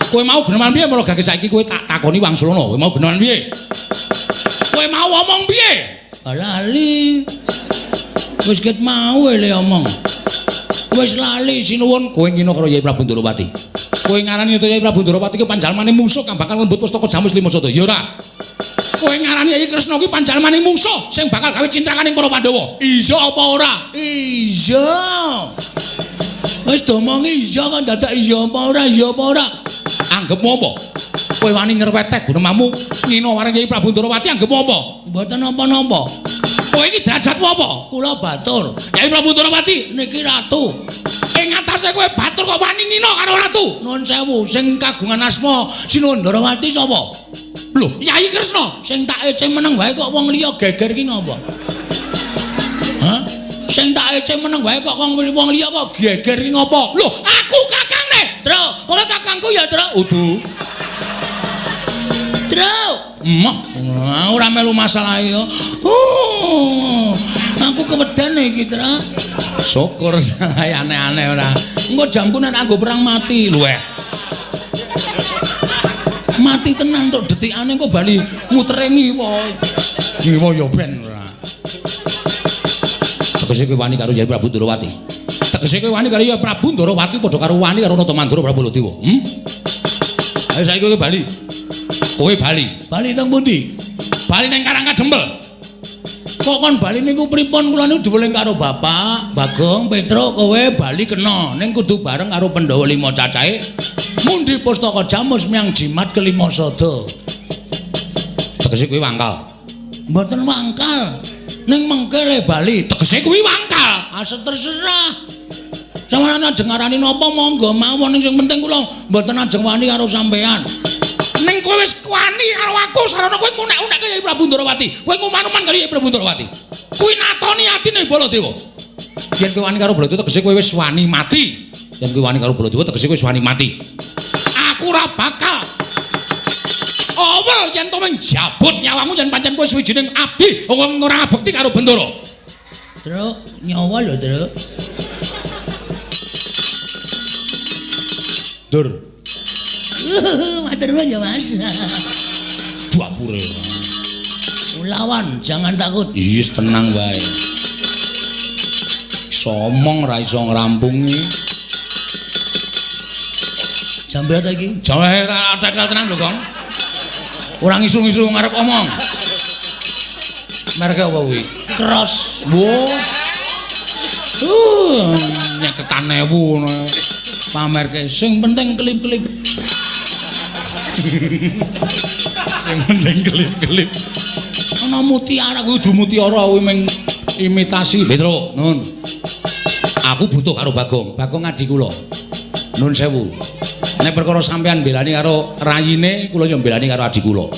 Kowe mau geneman piye mula gage saiki kowe tak takoni wangsulana. Kowe mau geneman piye? Kowe mau omong piye? Lali. Wis ket mau le omong. Wis lali sinuwun kowe ngino karo Yai Prabu Ndarawati. Kowe ngarani Yai Prabu Ndarawati ki panjalmane mungsuh kang bakal lembut pustaka Jamus Lima Sada. Ya ora. Kowe ngarani Yai Kresna kuwi panjalmane mungsuh sing bakal gawe cintrakaning para Pandhawa. Iya apa ora? Iya. Wis domongi iya kan dadak iya apa ora? Iya apa ora? Anggepmu apa? Kowe wani ngreweteh gunemamu ngino marang Yai Prabu Ndarawati anggepmu apa? Mboten napa-napa. Kowe iki derajatmu apa? Kula batur. Yai Prabu Ndarawati niki ratu. Ing atase kowe batur kok wani ngino karo ratu? Nuwun sewu, sing kagungan asma Sinuwun Ndarawati sapa? Lho, Yai Kresna sing tak ece meneng wae kok wong liya geger ki ngopo? Hah? Sing tak ece meneng wae kok wong liya kok geger ki ngopo? Lho, aku kakangne. Truk, kowe kakangku ya, Truk. Udu. Truk. Emoh, ora melu masalah ya. Oh, aku keweden iki, Truk. Syukur aneh-aneh ora. Engko jamku nek anggo perang mati luweh. tenan tok detikane kok bali mutere ngiwa. Ngiwa ya ben ora. Tegese kowe wani karo Yai Prabu Ndorowati. Tegese kowe wani karo Yai Prabu Ndorowati padha karo wani karo Nata Mandura Prabu Baladewa. Ayo saiki kowe bali. Kowe bali. Bali teng pundi? Bali nang Karang Kadempel. Kok kon bali niku pripun? Kula niku diweling karo bapak, Bagong, Petruk, kowe bali kena ning kudu bareng karo Pandhawa 5 cacahe. Mundi pustaka Jamus miyang jimat kelima sada. Tegese kuwi wangkal. Mboten wangkal. Ning mengkele bali, tegese kuwi wangkal. Asa terserah. Sampeyan ajeng ngarani napa monggo mawon, sing penting kula mboten ajeng wani karo sampeyan. Ning kowe wis wani karo aku, sarana kowe ngunek-unekke Yai Prabu Ndorowati. Kowe nguman-uman karo Yai Prabu Ndorowati. Kuwi natoni atine Baladewa. Yen kowe wani karo Baladewa tegese kowe wis wani mati. Yen kowe wani karo Baladewa tegese kowe wis wani mati. Aku ora bakal awel yen to menjabut nyawamu yen pancen kowe suwijining abdi wong ora ngabekti karo Bendara. Truk, nyawa lho, Truk. Dur. Matur nuwun ya, Mas. Dapure. Lawan, jangan takut. Wis tenang wae. Somong ra iso ngrampungi. Jam berapa iki? Jam ora tekel tenan lho, Kong. Ora ngisu-ngisu ngarep omong. Merek apa kuwi? Cross. Wo. Nyeketan ewu ngono. Pamerke sing penting kelip-kelip. Sing penting kelip-kelip. Ana mutiara kuwi kudu mutiara kuwi mung imitasi. Petro, nun. Aku butuh karo Bagong. Bagong adi kula. Nun sewu. Nek perkara sampean mbelani karo rayine, kula yo mbelani karo adi kula.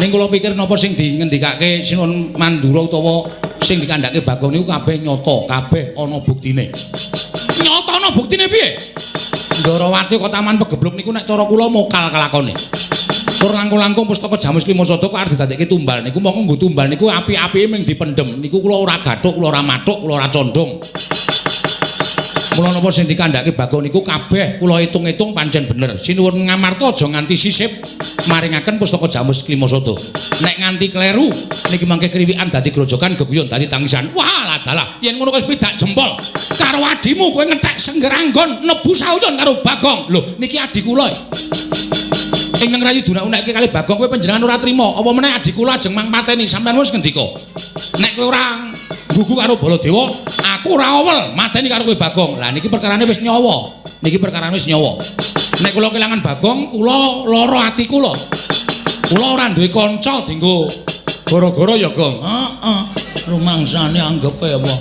Ning kula pikir napa sing dingendikake Sinuwun Mandura utawa sing dikandhake Bagong niku kabeh nyata, kabeh ana buktine. Nyata ana buktine piye? Ndorowati kok taman pegebluk niku nek cara kula mokal kelakone. Tur langkung-langkung pustaka Jamus Klima Sada kok arep didadekke tumbal niku mongko nggo tumbal niku api-apike mung dipendhem. Niku kula ora gathuk, kula ora mathuk, kula ora condong. Mula napa sing dikandhake Bagong niku kabeh kula hitung-hitung pancen bener. Sinuwun Ngamarta aja nganti sisip maringaken pustaka Jamus Klima Sada. Nek nganti kleru niki mangke kriwikan dadi grojogan, geguyon dadi tangisan. Wah, ladalah yen ngono wis pidak jempol. Karo adimu kowe ngethek senggeranggon nebu sauyon karo Bagong. Lho, niki adi kula. Ingkang rayu dunak-unekke kali Bagong kowe panjenengan ora trima. Apa meneh adi kula ajeng mang pateni sampean wis ngendika. Nek kowe ora gugu karo Baladewa, aku ora awel mateni karo kowe Bagong. Lah niki perkarane wis nyawa. Niki perkarane wis nyawa. Nek kula kelangan Bagong, kula lara ati kula. Kula ora duwe kanca dienggo gara-gara ya, Gong. Heeh. Rumangsane anggepe apa?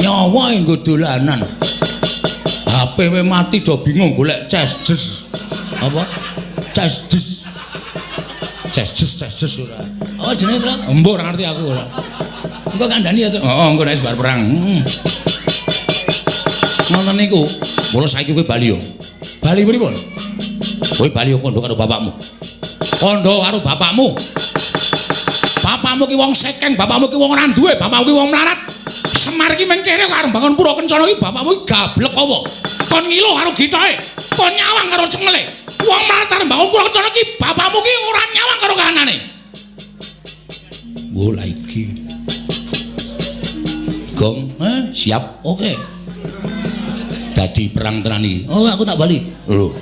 Nyawa nggo dolanan. HP we mati do bingung golek ces jes. Apa? Ces jes. Ces jes ces jes ora. Oh jenenge Truk? Embuh ora ngerti aku ora. Engko kandhani ya, Truk. Heeh, engko nek bar perang. Ngoten niku. Mula saiki kowe bali yo. Bali pripun? Kowe bali yo kandha karo bapakmu. Kandha karo bapakmu. Bapakmu ki wong sekeng, bapakmu ki wong ora duwe, bapakmu ki wong melarat. Semar ki mengkere karo bangun pura kencana ki bapakmu ki gablek apa? Kon ngilo karo gitahe, kon nyawang karo cengele. Wong melarat karo bangun pura kencana ki bapakmu ki ora nyawang karo kahanane. Wo la iki. Gong, siap. Oke. Dadi perang tenan iki. Oh, aku tak bali. Lho.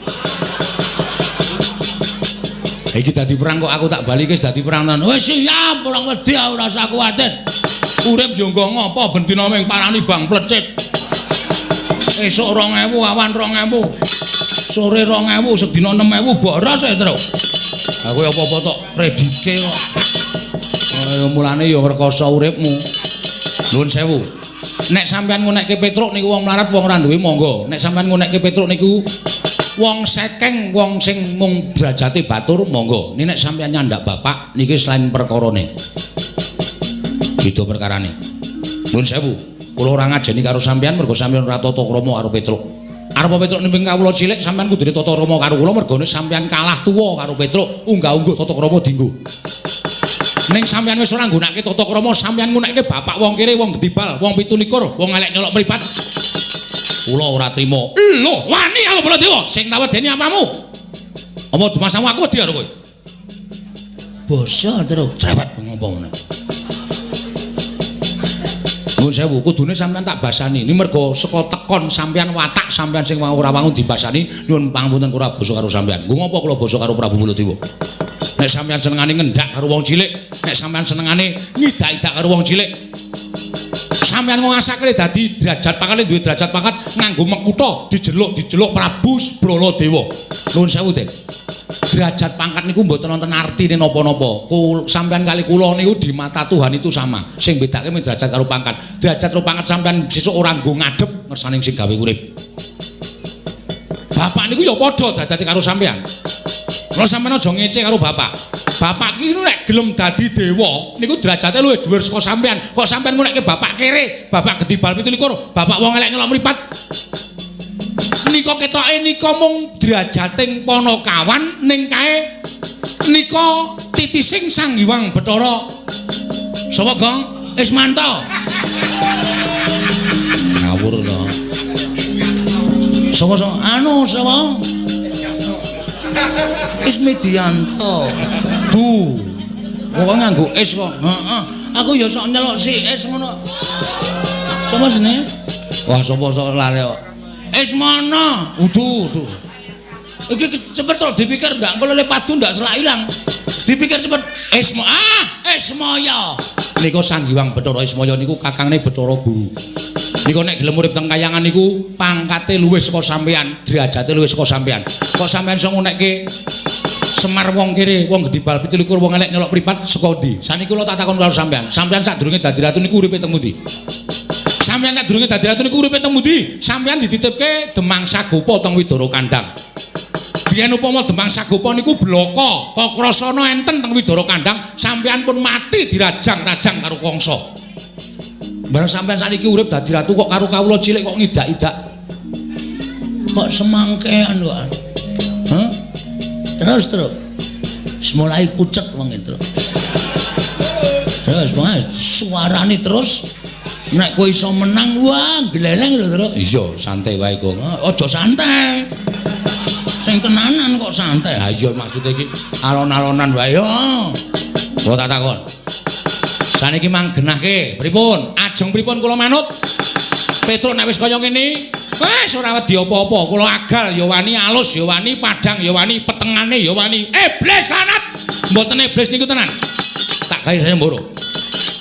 Iki dadi perang kok aku tak bali wis dadi perang tenan. Wis siap, ora wedi ora usah kuwatir. Urip yo nggo ngopo ben dina ming parani bang plecit. Esuk 2000, awan 2000. Sore 2000, sedina 6000 boros e, Truk. Aku apa-apa tok kredike kok. Mulane ya rekoso uripmu. Nuwun sewu. Nek sampean ngunekke Petruk niku wong melarat wong ora duwe monggo. Nek sampean ngunekke Petruk niku wong sekeng, wong sing mung derajate batur monggo. Niki nek sampean nyandak bapak niki selain perkarane. Beda perkarane. Nuwun sewu. Kula ora ngajeni karo sampean mergo sampean ora tata krama karo Petruk. Arep Petruk nimping kawula cilik sampean kudune tata krama karo kula mergone sampean kalah tuwa karo Petruk, unggah-ungguh tata krama dienggo. Ning sampean wis ora nggunakake tata krama, sampean nggunakake bapak wong kere, wong gedibal, wong 27, wong elek nyolok mripat. Kula ora trima. Lho, wani karo Baladewa sing tak wedeni apamu? Apa dumasamu aku wedi karo kowe? Basa terus cerewet ngopo ngono. Nuwun sewu, kudune sampean tak basani. Ini mergo saka tekon sampean watak sampean sing ora wangun dibasani, nyuwun pangapunten kula basa karo sampean. Nggo ngopo kula basa karo Prabu Baladewa? Nek sampean senengane ngendak karo wong cilik, nek sampean senengane ngidak-idak karo wong cilik, sampean ngasake dadi derajat pangkate duwe derajat pangkat nganggo mekutha dijeluk-dijeluk Prabu Baladewa. Nuwun sewu, Den. Derajat pangkat niku mboten wonten artine napa-napa. Sampean kali kula niku di mata Tuhan itu sama. Sing bedake mung derajat karo pangkat. Derajat karo pangkat sampean sesuk ora nggo ngadhep ngersane sing gawe urip. Bapak niku ya padha derajate karo sampean. Lha sampean aja ngece karo bapak. Bapak ki nek gelem dadi dewa niku derajate luwih dhuwur saka sampean. Kok sampean ngunekke bapak kere, bapak gedibal 27, bapak wong elek nyelok mripat. Nika ketoke nika mung derajating panakawan ning kae nika titising Sang Hyang Bathara. Sapa, Gong? Ismanto. Ngawur to. Sapa sapa? Anu sapa? Ismidianto. Du. Kok nganggo is kok? Heeh. Aku ya sok nyeluk si is ngono. Sapa jenenge? Wah, sapa sok lali kok. Ismana. Udu, udu. Iki cepet to dipikir ndak engko lele padu ndak selak ilang. Dipikir cepet. Isma ah, Ismaya. Nika Sang Hyang Bathara Ismaya niku kakangne Bathara Guru. Nika nek gelem urip teng kayangan niku pangkate luwih saka sampean, derajate luwih saka sampean. Kok sampean iso ngunekke Semar wong kere, wong gedibal 27, wong elek nyelok mripat saka ndi? Saniki kula tak takon karo sampean. Sampean sadurunge dadi ratu niku uripe teng pundi? Sampean sadurunge dadi ratu niku uripe teng pundi? Sampean dititipke Demang Sagopa teng Widara Kandang. Biyen upama Demang Sagopa niku blaka, kakrasana enten teng Widara Kandang, sampean pun mati dirajang-rajang karo Kangsa. Bareng sampean saniki urip dadi ratu kok karo kawula cilik kok ngidak-idak. Kok semangkean kok. Hah? Terus terus. Mulai pucet wong itu. Terus wae suarane terus nek kowe iso menang wah gleleng lho terus. Iya, santai wae kok. Aja santai. Sing tenanan kok santai. Ha iya maksude iki alon-alonan wae. Yo. Kula tak takon. Saniki mang genahke, pripun? Ajeng pripun kula manut? Petruk nek wis kaya ngene, wis ora wedi apa-apa. Kula agal ya wani, alus ya wani, padhang ya wani, petengane ya wani. Iblis lanat. Mboten iblis niku tenan. Tak gawe saya mboro.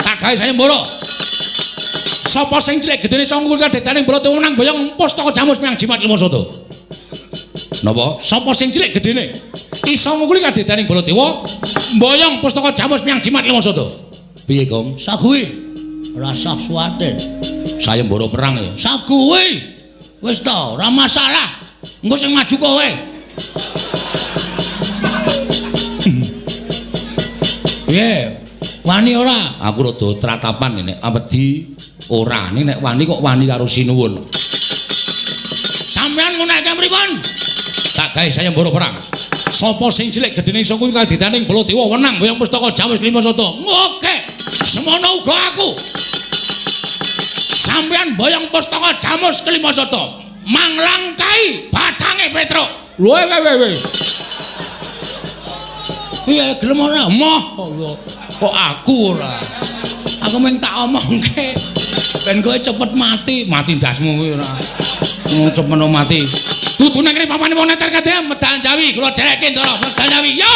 Tak gawe saya mboro. Sapa sing cilik gedene sangkul kadetane Baladewa menang boyong pustaka jamus menyang jimat lima sada. Napa? Sapa sing cilik gedene iso ngungkuli kadetane Baladewa mboyong pustaka jamus menyang jimat lima sada. Piye, Gong? Saguwi. Rasah suwatir. Sayembara perang ya. Saguwi. Wis ta, ora masalah. Engko sing maju kowe. Piye? Wani ora? Aku rada tratapan nek wedi ora. Nek wani kok wani karo sinuwun. Sampeyan ngunekke pripun? Tak gawe sayembara perang. Sapa sing cilik gedene iso kuwi kadidane Baladewa wenang boyong pustaka jamus lima sada. Oke. Semono uga aku. Sampeyan boyong pustaka jamus kelima sada. Manglangkai bathange Petruk. Lho we we. Piye gelem ora? Moh kok aku ora. Aku mung tak omongke ben kowe cepet mati, mati ndasmu kuwi ora. Cepet mati. Tutune kene papane wong neter kadhe medal Jawi, kula dherekke Ndara, medal Jawi. Yo.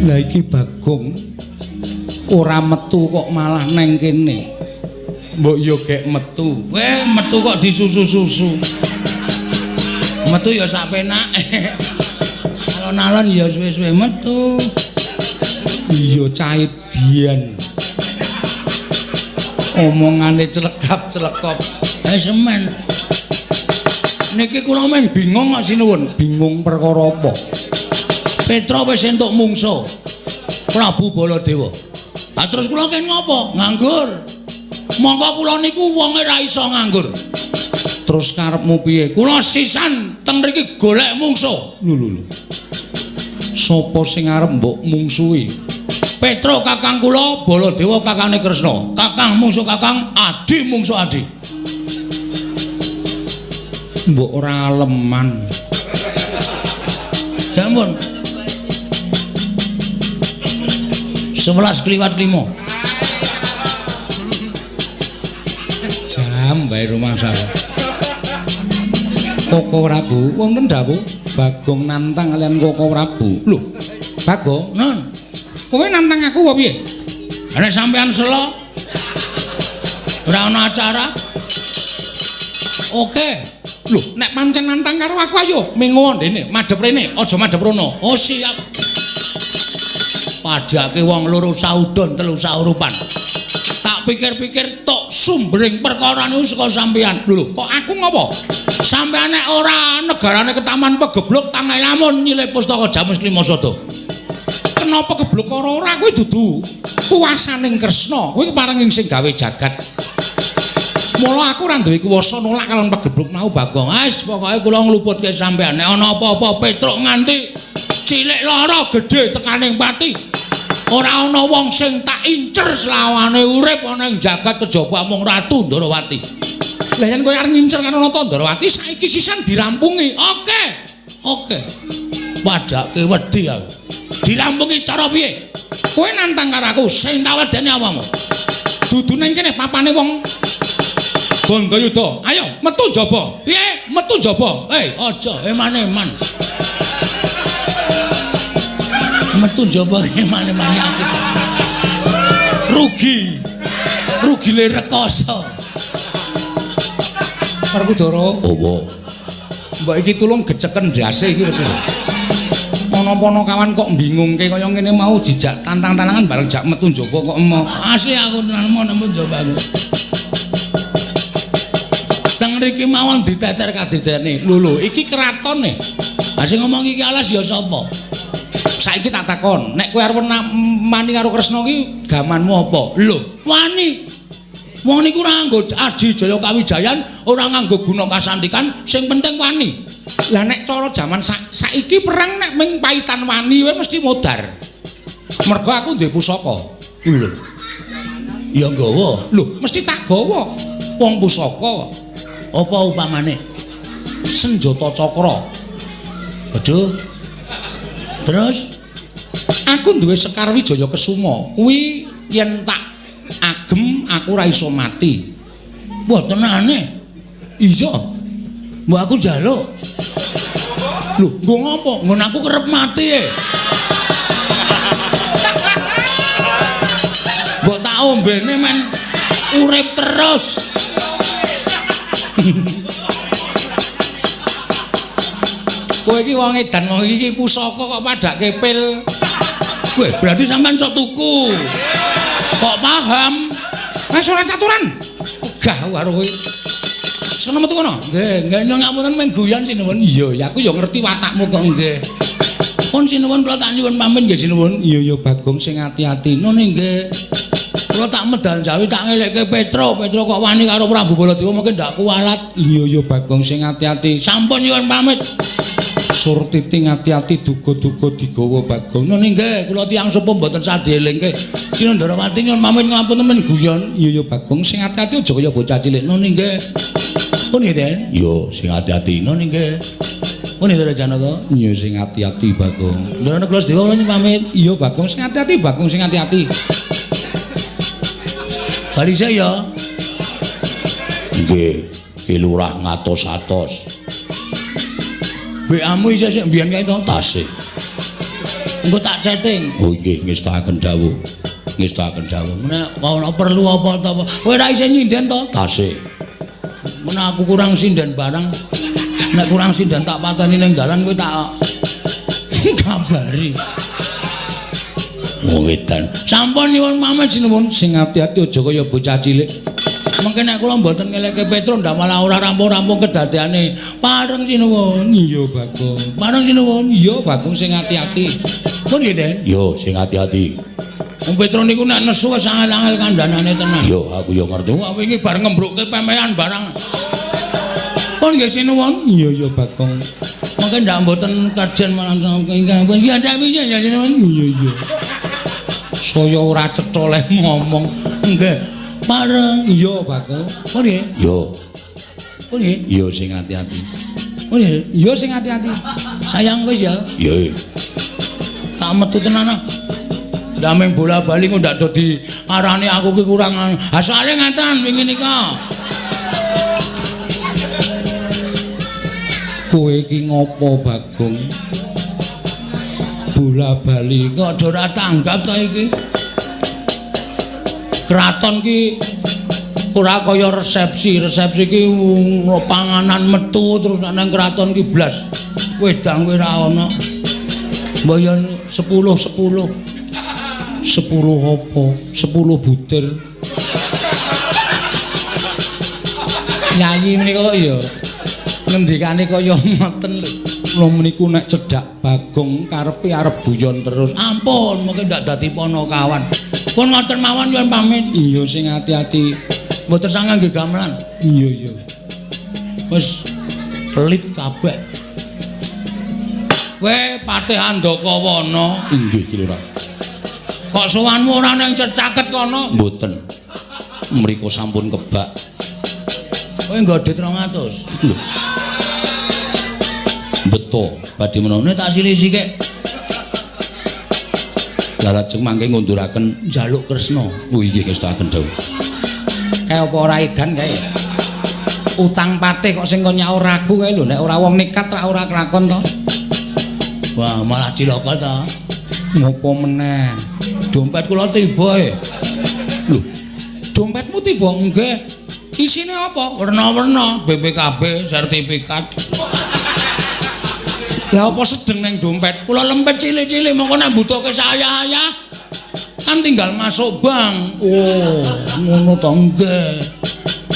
Lah iki Bagong ora metu kok malah neng kene. Mbok yo gek metu. Kowe metu kok disusu-susu. Metu ya sak penake. Alon-alon ya suwe-suwe metu. Iya caedian. Omongane celekap-celekop. Semen. Niki kula men bingung kok sinuwun. Bingung perkara apa? Petruk wis entuk mungsuh. Prabu Baladewa. Lah terus kula ken ngopo? Nganggur. Monggo kula niku wonge ra iso nganggur. Terus karepmu piye? Kula sisan teng mriki golek mungsuh. Lho lho lho. Sopo sing arep mbok mungsuhi? Petruk kakang kula, Baladewa kakane Kresna. Kakang mungsuh kakang, adi mungsuh adi. Mbok ora aleman. Sampun. 11 kliwat 5. Jam bae rumah saya. Koko Prabu, wonten dawuh Bagong nantang kalian Koko Prabu. Lho, Bagong, Nun, kowe nantang aku apa piye? Nek sampean selo ora ana acara. Oke. Lho, nek pancen nantang karo aku ayo mengo ndene, madhep rene, aja madhep rono. Oh siap. Padhake wong loro saudon telu saurupan. Tak pikir-pikir tok sumbering perkara niku saka sampean. Lho, kok aku ngopo? Sampean nek ora negarane ketaman pegebluk tangae lamun nyilih pustaka Jamus Klima Sada. Kenapa kebluk ora ora kuwi dudu kuwasaning Kresna, kuwi keparenging sing gawe jagat. Mula aku ora duwe kuwasa nolak kalon pegebluk mau Bagong. Wis pokoke kula ngluputke sampean. Nek ana apa-apa Petruk nganti cilik lara gedhe tekaning pati. Ora ana wong sing tak incer selawane urip ana ing jagat kejaba mung Ratu Ndorowati. Lah yen kowe arep ngincer karo Nata Ndorowati saiki sisan dirampungi. Oke. Oke. Padhake wedi aku. Dirampungi cara piye? Kowe nantang karo aku sing tak wedeni awamu. Dudu nang kene papane wong Bandayuda. Ayo metu njaba. Piye? Metu njaba. Aja eman-eman. Metu njaba eman-eman yakin. Rugi. Rugile rekoso. Werkudara. Opo? Mbok iki tulung geceken ndase iki lho. Ana ponokawan kok bingungke kaya ngene mau jejak tantang-tantangan bareng jak metu njaba kok emoh. Asli aku tenan nemu njaba aku. Teng mriki mawon diteter kadidene. Lho lho, iki kratone. Ha sing ngomong iki alas ya sapa? Saiki tak takon, nek kowe arep mani karo Kresna ki gamanmu apa? Lho, wani. Wong niku ora nganggo aji jaya kawijayan, ora nganggo guna kasantikan, sing penting wani. Lah nek cara jaman saiki perang nek ming paitan wani wae mesti modar. Mergo aku duwe pusaka. Lho. Ya nggawa. Lho, mesti tak gawa. Wong pusaka. Apa upamane? Senjata cakra. Waduh. Terus aku duwe Sekar Wijaya Kesuma. Kuwi yen tak agem aku ora iso mati. Wah, tenane. Iya. Mbok aku njaluk. Lho, nggo ngopo? Nggon aku kerep mati e. Mbok tak ombene men urip terus. Kowe iki wong edan, wong iki pusaka kok padhake pil. Weh, berarti sampean sok tuku. Kok paham? Wis ora caturan. Ogah karo kowe. Sono metu kono. Nggih, nggih nyuwun ngapunten mung guyon sinuwun. Iya, ya aku ya ngerti watakmu kok nggih. Pun sinuwun kula tak nyuwun pamit nggih sinuwun. Iya ya Bagong sing ati-ati. Nun nggih. Kula tak medal jawi tak ngelekke Petruk. Petruk kok wani karo Prabu Baladewa mungkin ndak kualat. Iya ya Bagong sing ati-ati. Sampun nyuwun pamit. Surtiti ati-ati duga-duga digawa Bagong. Nun nggih, kula tiyang sepuh mboten sadhelingke. Sinandharawati nyuwun pamit ngapunten men guyon. Iya ya Bagong sing ati-ati aja kaya bocah cilik. Nun nggih. Pun nggih, Den. Iya, sing ati-ati. Nun nggih. Pun nggih Janaka. Iya sing ati-ati Bagong. Ndara kula sedaya kula nyuwun pamit. Iya Bagong sing ati-ati, Bagong sing ati-ati. Bali saya. Nggih, Ki Lurah ngatos-atos. WA-mu isih sik mbiyen kae to? Tasih. Engko tak chatting. Oh nggih, ngestakaken dawuh. Ngestakaken dawuh. Nek ana perlu apa ta apa. Kowe ora isih nyinden to? Tasih. Menawa aku kurang sinden barang. Nek kurang sinden tak pateni ning dalan kowe tak kabari. Wong edan. Sampun nyuwun pamit sinuwun sing ati-ati aja kaya bocah cilik. Mengke nek kula mboten ngelekke Petruk ndak malah ora rampung-rampung kedadeane. Pareng sinuwun. Iya Bagong. Pareng sinuwun. Iya Bagong sing ati-ati. Pun nggih, Den. Iya, sing ati-ati. Wong Petro niku nek nesu wis angel-angel kandhanane tenan. Yo aku yo ngerti. Wah wingi bar ngembrukke pemean barang. Pun nggih sinuwun. Iya iya Bagong. Mangke ndak mboten kajen malam ingkang pun siap ya sinuwun. Iya iya. Saya ora cetha leh ngomong. Nggih. Pareng. Iya Bagong. Pun nggih. Yo. Pun nggih. Iya sing ati-ati. Pun nggih. Iya sing ati-ati. Sayang wis ya. Iya. Tak metu tenan ah. Ndameng bola-bali kok ndak do diarani aku ki kurang. Ha soalé ngaten wingi nika. Kowe iki ngopo Bagong? Bola-bali kok ora tanggap ta iki. Kraton ki ora kaya resepsi. Resepsi ki panganan metu terus nek nang kraton ki blas wedang kuwi ora ana. Mbok yo 10 10. 10 apa? 10 butir. Yayi menika kok ya ngendikane kaya ngoten lho. Kula meniku nek cedhak Bagong karepe arep guyon terus. Ampun, mungkin ndak dadi ponokawan. Pun ngoten mawon nyuwun pamit. Iya sing ati-ati. Mboten sangang nggih gamelan. Iya iya. Wis pelit kabeh. Kowe Patih Andakawana. Inggih Ki Lurah. Kok sowanmu ora nang cecaket kono? Mboten. Mriku sampun kebak. Kowe nggo dit 200. Lho. Beto, badhe menapa tak silih sithik. Lah lajeng mangke ngunduraken njaluk Kresna. Oh inggih ngestakaken dawuh. Kae apa ora edan kae? Utang patih kok sing kon nyaur aku kae lho, nek ora wong nekat rak ora kelakon to. Wah, malah cilaka ta. Ngopo meneh? Dompet kula tiba e. Lho, dompetmu tiba? Nggih. Isine apa? Werna-werna, BPKB, sertifikat. Lah apa sedeng nang dompet? Kula lempet cilik-cilik mongko nek mbutuhke saya-saya kan tinggal masuk bank. Oh, ngono to nggih.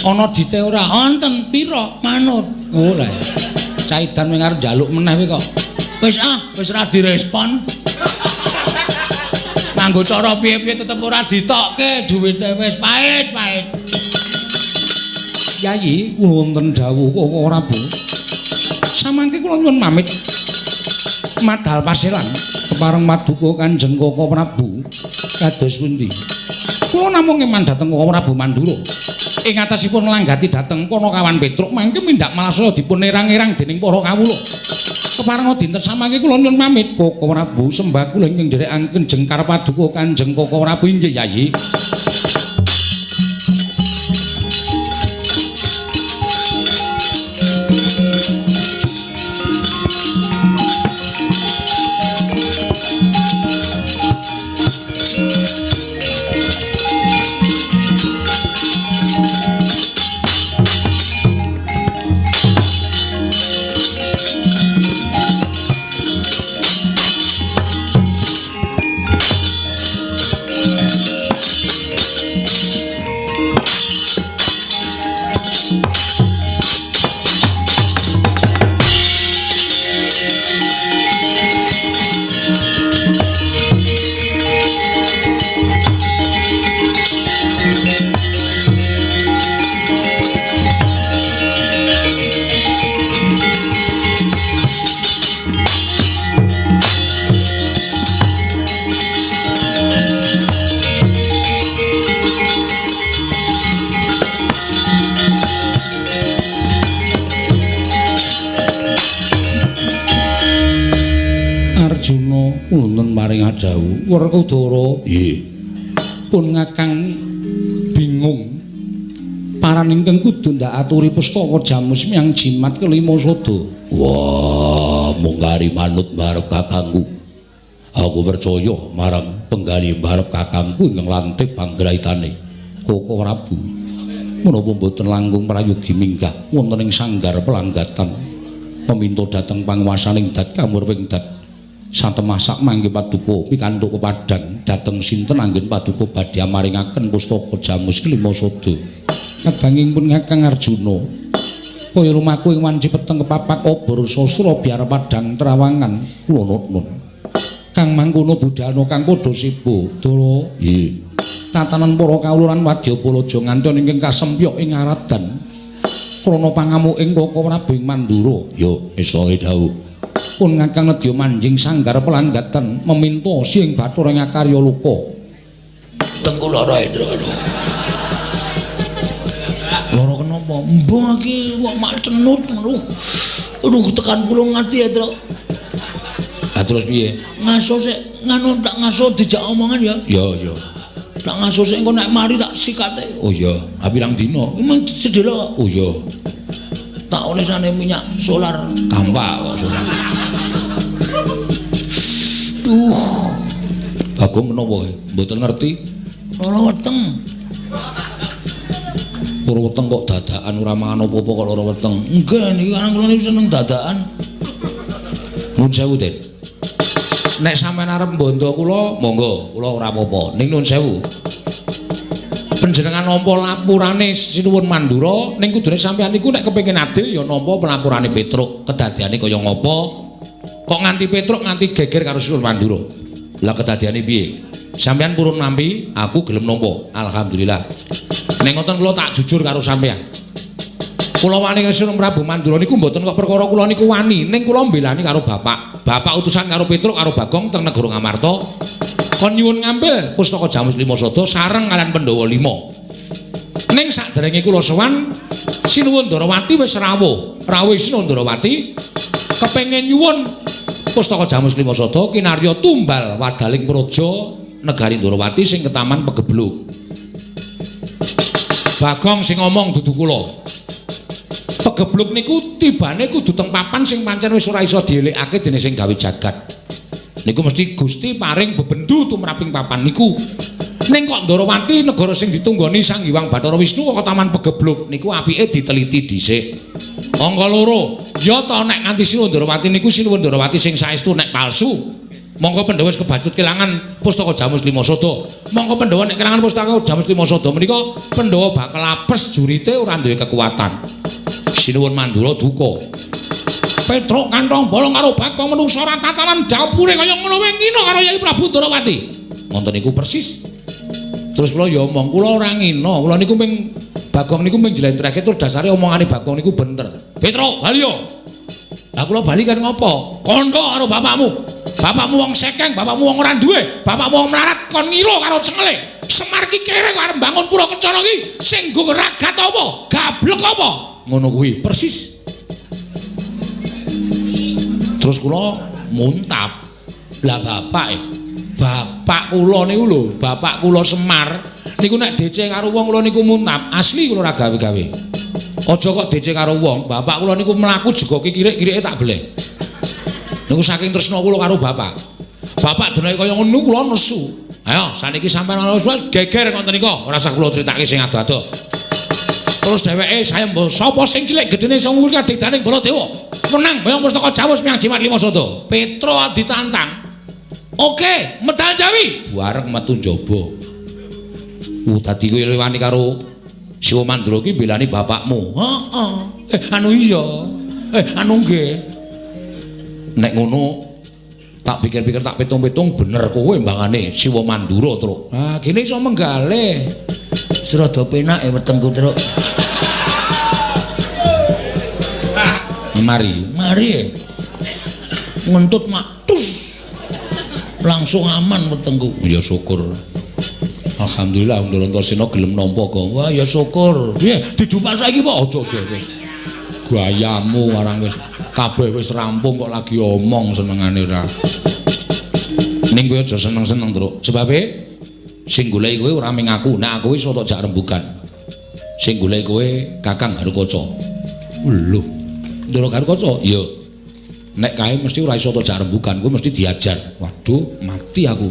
Ana dite ora? Wonten pira? Manut. Oh lah. Caidan wing arep njaluk meneh kuwi kok. Wis ah, wis ora direspon. Nganggo cara piye-piye tetep ora ditokke, duwite wis pahit-pahit. Yayi, kula wonten dawuh kok ora, Bu. Samangke kula nyuwun pamit. Madal paselan kepareng paduka Kanjeng Koko Prabu kados pundi. Kula namung eman dhateng Koko Prabu Mandura. Ing atasipun langgati dhateng Panakawan Petruk mangke mindak malasaya dipun erang-erang dening para kawula. Kepareng dinten samangke kula nyuwun pamit Koko Prabu sembah kula ingkang nderekaken jengkar paduka Kanjeng Koko Prabu inggih Yayi. Dawuh Werkudara nggih pun ngakang bingung paran ingkang kudu ndak aturi pustaka jamus miyang jimat kelima sada. Wah, mung kari manut marep kakangku. Aku percaya marang penggali marep kakangku ingkang lantip panggraitane Koko Prabu. Menapa mboten langkung prayogi minggah wonten ing sanggar pelanggatan peminta dhateng panguwasaning dat kamurwing dat satemah sak mangke paduka pikantuk pepadang dhateng sinten anggen paduka badhe amaringaken pustaka jamus kelima sada. Kadanging pun Kakang Arjuna kaya lumaku ing wanci peteng kepapak obor sastra biar padang terawangan kula nutun. Kang Kang mangkono budalna kang padha sibuk. Ndara. Nggih. Tatanan para kawula lan wadyabala aja nganti ingkang kasempyok ing aradan. Krana pangamuking Kaka Prabu ing Mandura. Ya, isa dawuh. Pun ngakang nedya manjing sanggar pelanggaten meminta sing Bathara ing akarya loka. Tengku lara Indra. Lara kenapa? Mbah iki kok mak cenut ngono. Aduh tekan kula ngerti ya, Tru. Lah terus piye? Ngaso sik nganu tak ngaso dijak omongan ya. Ya, ya. Tak ngaso sik engko nek mari tak sikate. Oh iya, ha pirang dina? Mung sedhela. Oh iya. Tak olesane minyak solar. Kampak kok solar. Duh. Bagong menapa kowe? Mboten ngerti. Lara weteng. Lara weteng kok dadakan ora mangan apa-apa kok lara weteng. Nggih, niki kan kula niku seneng dadakan. Nuwun sewu, Den. Nek sampeyan arep mbondo kula, monggo, kula ora apa-apa. Ning nuwun sewu. Panjenengan nampa lapurane Sinuwun Mandura, ning kudune sampeyan niku nek kepengin adil ya nampa pelapurane Petruk. Kedadiane kaya ngapa? Kok nganti Petruk nganti geger karo Sinuwun Mandura? Lah kedadiane piye? Sampeyan purun nampi, aku gelem nampa. Alhamdulillah. Ning ngoten kula tak jujur karo sampeyan. Kula wani karo Sinuwun Prabu Mandura niku mboten kok perkara kula niku wani, ning kula mbelani karo bapak. Bapak utusan karo Petruk karo Bagong teng negara Ngamarta. Kon nyuwun ngambil pustaka Jamus Lima Sada sareng kalian Pandhawa 5. Ning saderenge kula sowan Sinuwun Ndarawati wis rawuh. Rawuh Sinuwun Ndarawati kepengin nyuwun pustaka Jamus Lima Sada kinarya tumbal wadaling praja negari Ndarawati sing ketaman Pegebluk. Bagong sing ngomong dudu kula. Pegebluk niku tibane kudu teng papan sing pancen wis ora iso dielikake dening sing gawe jagat. Niku mesti Gusti paring bebendu tumraping papan niku. Ning kok Ndarawati negara sing ditunggoni Sang Hyang Bathara Wisnu kok Taman Pegebluk niku apike diteliti dhisik. Angka loro, ya ta nek nganti Sinuwun Ndarawati niku Sinuwun Ndarawati sing saestu nek palsu. Mongko Pandhawa wis kebacut kelangan pustaka Jamus Lima Sada. Mongko Pandhawa nek kelangan pustaka Jamus Lima Sada menika Pandhawa bakal apes jurite ora duwe kekuatan. Sinuwun Mandura duka. Petruk kantong bolong karo Bagong menungsa ora tatanan dapure kaya ngono wae ngina karo Yai Prabu Ndarawati. Ngoten niku persis. Terus kula ya omong, kula ora ngina, kula niku ping Bagong niku ping njlentrehke terus dasare omongane Bagong niku bener. Petruk, bali yo. Lah kula bali kan ngopo? Kandha karo bapakmu. Bapakmu wong sekeng, bapakmu wong ora duwe, bapakmu wong melarat kon ngilo karo cengele. Semar ki kere kok arep mbangun pura kencana ki sing nggo ragat apa? Gablek apa? Ngono kuwi persis. Terus kula muntap. Lah bapak bapak kula niku lho, bapak kula Semar niku nek DC karo wong kula niku muntap, asli kula ora gawe-gawe. Aja kok DC karo wong, bapak kula niku mlaku jegoki kirik-kirike tak beleh. Niku saking tresna kula karo bapak. Bapak deneke kaya ngono kula nesu. Ayo saniki sampeyan ana wis geger ngoten nika, ora usah kula critake sing ado-ado. Terus dheweke saya mbok sapa sing cilik gedene iso nguri kadigdaning Baladewa. Menang boyong pustaka Jamus miyang Jimat Lima Sada. Petro ditantang. Oke, medal Jawi. Bareng metu njaba. Dadi kowe wani karo Siwa Mandura ki mbelani bapakmu. Heeh. Anu iya. Anu nggih. Nek ngono tak pikir-pikir tak pitung-pitung bener kowe mbangane Siwa Mandura, Truk. Ah, kene iso menggalih. Serada penak wetengku, Truk. Mari, mari. Ngentut mak tus. Langsung aman wetengku. Ya syukur. Alhamdulillah Ndara Antasena gelem nampa kok. Wah, ya syukur. Piye didupak saiki apa aja-aja wis. Gayamu arang wis kabeh wis rampung kok lagi omong senengane ora. Ning kowe aja seneng-seneng, Truk. Sebabe sing goleki kowe ora ming aku, nek aku iso tok jak rembugan. Sing goleki kowe Kakang Garukaca. Lho, Ndara Garukaca? Iya. Nek kae mesti ora iso tok jak rembugan, kowe mesti diajar. Waduh, mati aku.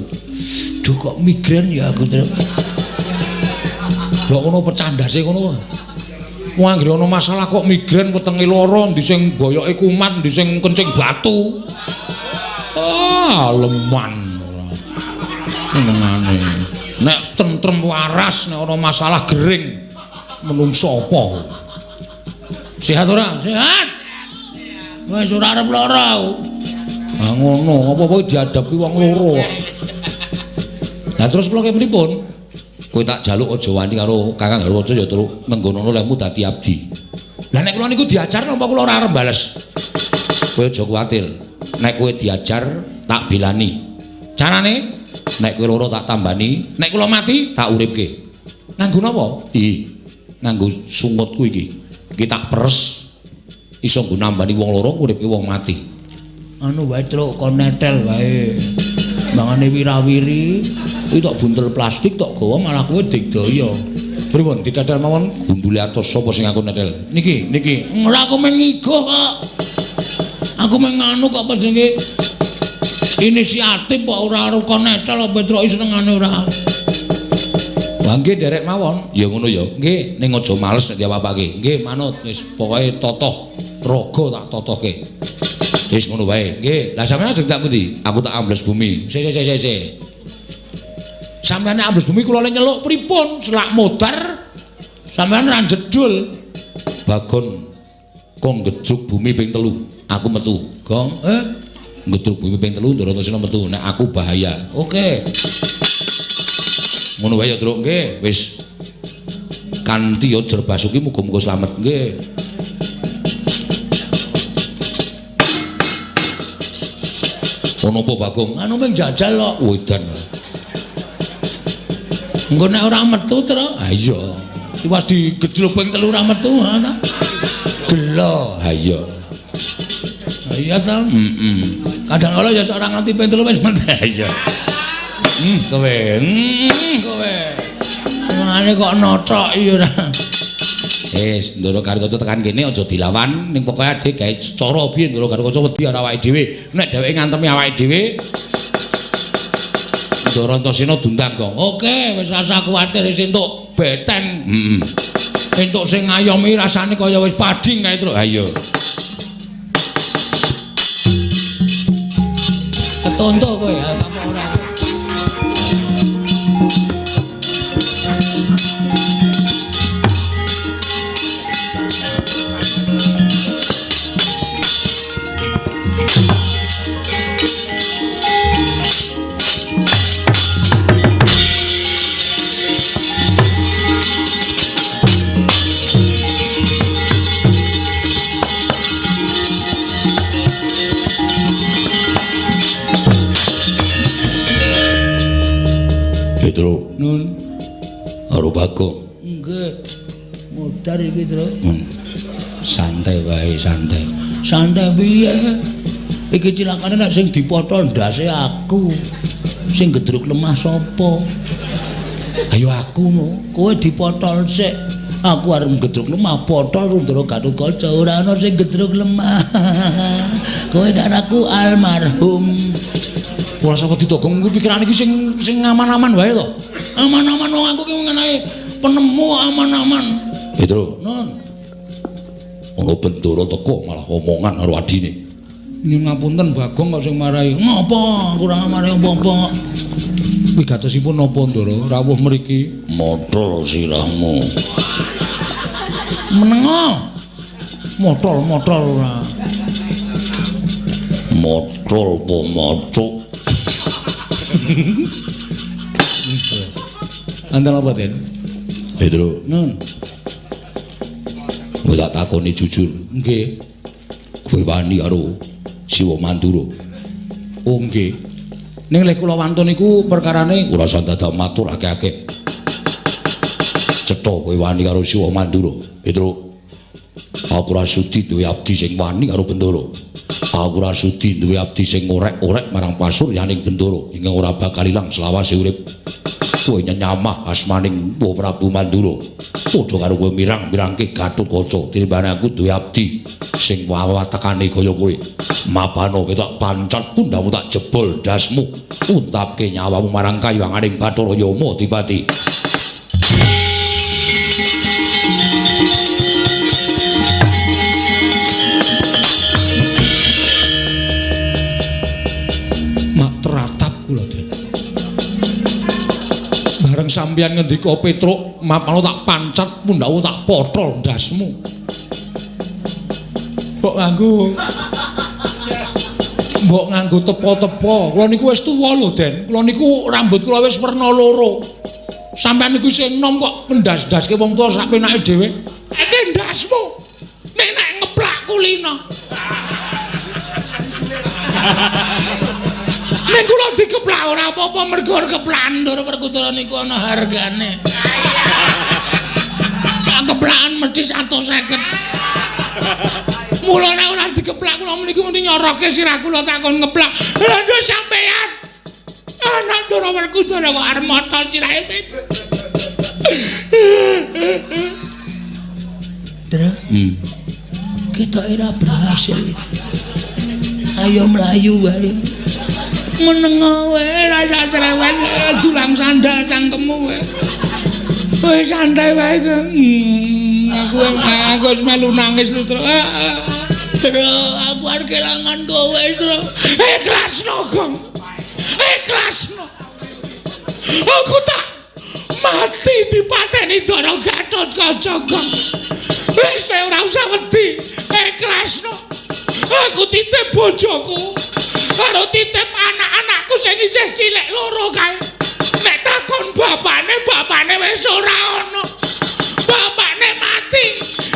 Duh kok migrain ya aku, Truk. Lho ngono pecah ndase ngono. Wong anggere ana masalah kok migrain wetenge lara, ndi sing boyoke kumat, ndi sing kencing batu. Ah, leman ora. Senengane. Nek tentrem waras, nek ana masalah gering menungso apa? Sehat ora? Sehat. Wis ora arep lara aku. Ha ngono, apa-apa dihadapi wong loro kok. Lah terus kula ke pripun? Kowe tak jaluk aja wani karo Kakang Garuda ya terus ngenggonono lehmu dadi abdi. Lah nek kula niku diajar napa kula ora arep bales? Kowe aja kuwatir. Nek kowe diajar tak bilani. Carane nek kowe loro tak tambani, nek kula mati tak uripke. Nganggo napa? Ih, nganggo sungutku iki. Iki tak peres iso nggo nambani wong loro nguripke wong mati. Anu wae Truk, kon netel wae. Mangane wirawiri, iki tok buntel plastik tok gawa malah kowe digdaya. Pripun ditetel mawon gundule atos sapa sing aku netel? Niki, niki. Ora aku mung ngigoh kok. Aku mung nganu kok apa jenenge? Inisiatif kok ora arep kon netel apa Petruk senengane ora. Wah nggih nderek mawon. Ya ngono ya. Nggih, ning aja males nek diapa-apake. Nggih, manut wis pokoke totoh raga tak totohke. Wis ngono wae. Nggih, lah sampeyan ajeng tak pundi? Aku tak ambles bumi. Sik sik sik sik. Sampeyan nek ambles bumi kula le nyeluk pripun? Selak modar sampeyan ra jedul. Bagon kong ngedruk bumi ping 3. Aku metu. Gong, ngedruk bumi ping 3 Ndaratasena metu. Nek aku bahaya. Oke. Ngono wae ya, Truk. Nggih, wis. Kanthi ajar basuki muga-muga slamet. Nggih. Ono apa Bagong? Anu mung jajal kok. Wedan. Engko nek ora metu, Truk. Ha iya. Tiwas digedluk ping 3 ora metu, ha ta? Gelo. Ha iya. Ha iya ta? Heeh. Kadang kala ya ora nganti ping 3 wis metu. Ha iya. Kowe. Kowe. Mangane kok nothok iki ora. Wis, Ndara Garuda tekan kene aja dilawan, ning pokoke adhe gawe cara piye Ndara Garuda wedi karo awake dhewe. Nek dheweke ngantemi awake dhewe, Ndara Antasena dundang kok. Oke, wis rasa kuwatir wis entuk beteng. Heeh. Entuk sing ngayomi rasane kaya wis padhing kae, Truk. Ha iya. Ketonto kowe ya, apa ora? Petro, Nun. Karo Bagong. Nggih. Modar iki, Truk. Santai wae, santai. Santai piye? Iki cilakane nek sing dipotol ndase aku. Sing gedruk lemah sapa? Ayo aku no. Kowe dipotol sik. Aku arep gedruk lemah, potol Ndara Gatotkaca. Ora ana sing gedruk lemah. Kowe kan aku almarhum. Ora sapa ditogong kuwi pikirane iki sing sing aman-aman wae to. Aman-aman wong aku ki mengenai penemu aman-aman. Petro, Nun. Ana bendara teko malah omongan karo adine. Nyuwun ngapunten Bagong kok sing marai. Ngopo? Kurang marai apa-apa. Wigatosipun napa Ndara rawuh mriki? Motol sirahmu. Menengo. Motol-motol ora. Motol apa macuk? Antel apa, Den? Petro, Nun. Kowe tak takoni jujur. Nggih. Kowe wani karo Siwa Mandura? Oh nggih. Ning lek kula wantun niku perkarane ora usah dadak matur akeh-akeh. Cetha kowe wani karo Siwa Mandura. Petro, aku ora sudi duwe abdi sing wani karo Bendara. Aku ora sudi duwe abdi sing orek-orek marang pasuryaning Bendara ingkang ora bakal ilang selawase urip. Kowe nyenyamah asmaning Prabu Mandura. Padha karo kowe mirang-mirangke Gatotkaca tinimbang aku duwe abdi sing wawatekane kaya kowe. Mapano kowe tak pancat pundhamu tak jebol dasmu, untapke nyawamu marang kayuwanganing Bathara Yama Dipati. Mak teratap kula, Den. Bareng sampeyan ngendika Petruk, mapano tak pancat pundhamu tak potol ndasmu. Kok nganggo Mbok nganggo tepo-tepo. Kula niku wis tuwa lho, Den. Kula niku rambut kula wis werna loro. Sampeyan niku isih enom kok ngendas-ndaske wong tuwa sak penake dhewe. Iki ndasmu. Nek nek ngeplak kulino. Nek kula dikeplak ora apa-apa mergo keplakan Ndara Werkudara niku ana hargane. Sak keplakan mesti 150. Mula nek ora dikeplak kula meniku mesti nyoroke sirah kula takon ngeplak. Lha nduk sampeyan. Anak Ndara Werkudara kok arep motol sirahe. Dra. Ketoke ora berhasil. Ayo mlayu wae. Meneng wae ora usah cerewet, dulang sandal cangkemmu wae. Wis santai wae. Aku wis melu nangis lho, Tru. Tru, aku arep kelangan kowe, Tru. Ikhlasno, Gong. Ikhlasno. Aku tak mati dipateni Ndara Gatotkaca, Gong. Wis kowe ora usah wedi. Ikhlasno. Aku titip bojoku karo titip anak-anakku sing isih cilik loro kae. Nek takon bapane, bapane wis ora ana. Bapane mati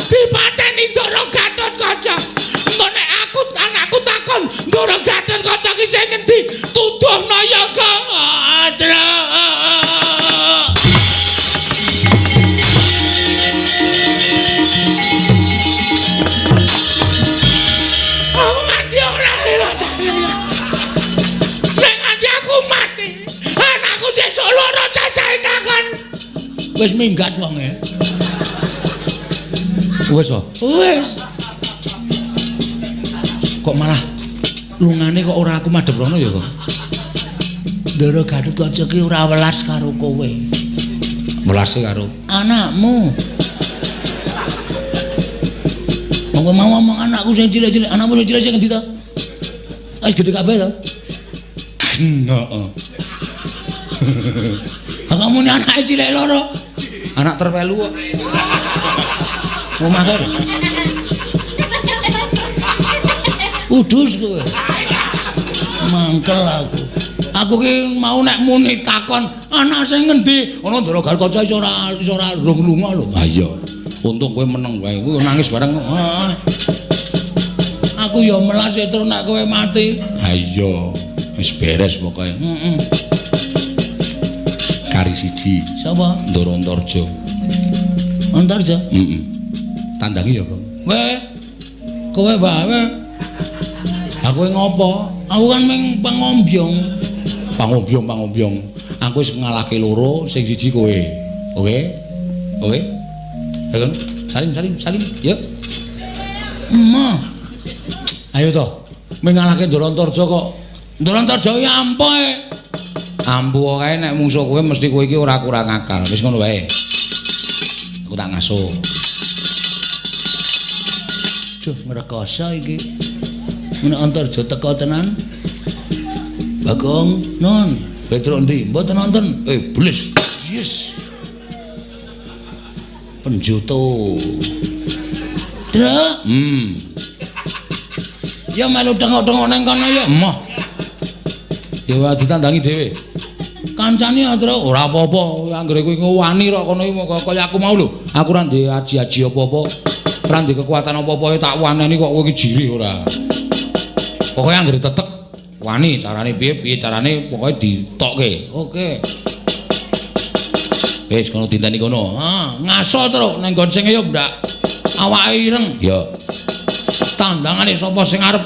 dipateni Ndara Gatotkaca. Engko nek aku anakku takon Ndara Gatotkaca ki sing ngendi? Tuduhno ya, Gong. Aku mati ora rasane. Nek nganti aku mati, anakku sesuk loro cacahe takon. Wis minggat wonge. Wis to? Wis. Kok malah lungane kok ora aku madhep rono ya kok. Ndara Gatotkaca ki ora welas karo kowe. Welase karo anakmu. Monggo mau ngomong anakku sing cilik-cilik, anakmu sing cilik sing ngendi to? Wis gedhe kabeh to? Heeh. Ha kamu ni anake cilik loro. Anak terwelu kok. Omah kae. Udus kowe. Mangkel aku. Aku ki mau nek muni takon anak sing ngendi? Ana Ndara Gatotkaca iso ora rung lunga lho. Ha iya. Untung kowe meneng wae. Kowe nangis bareng. Heeh. Aku ya melas e terus nek kowe mati. Ha iya. Wis beres pokoke. Heeh. Kari siji. Sapa? Ndara Antarja. Antarja? Heeh. Tandangi ya, Kang. Weh. Kowe wae. Aku ngopo? Aku kan mung pangombyong. Pangombyong. Aku wis ngalahke loro, sing siji kowe. Oke? Oke? Ayo, Kang. Salim, salim, salim. Yuk. Emoh. Ayo toh. Mung ngalahke Ndara Antarja kok. Ndara Antarja iki ampuh e. Ampuh kae nek mungsuh kowe mesti kowe iki ora kurang akal. Wis ngono wae. Aku tak ngasuh. Duh, ngrekoso iki. Menek Antarja teko tenan. Bagong, nun, Petruk endi? Mboten nonton. Blis. Yes. Penjoto. Truk. Ya melu tengok-tengok nang kono ya. Emoh. Ya wae ditandangi dhewe. Kancane ya, Truk. Ora apa-apa, anggere kowe wani kok kono iki kaya aku mau lho. Aku ora ndek aji-aji apa-apa. Ora ndek kekuatan apa-apa tak waneni kok kowe iki jirih ora. Pokoke anggere tetek wani carane piye-piye carane pokoke ditokke. Oke. Wis kono dinteni kono. Ha, ngaso Truk nang nggon sing ya ndak awake ireng. Ya. Tandangane sapa sing arep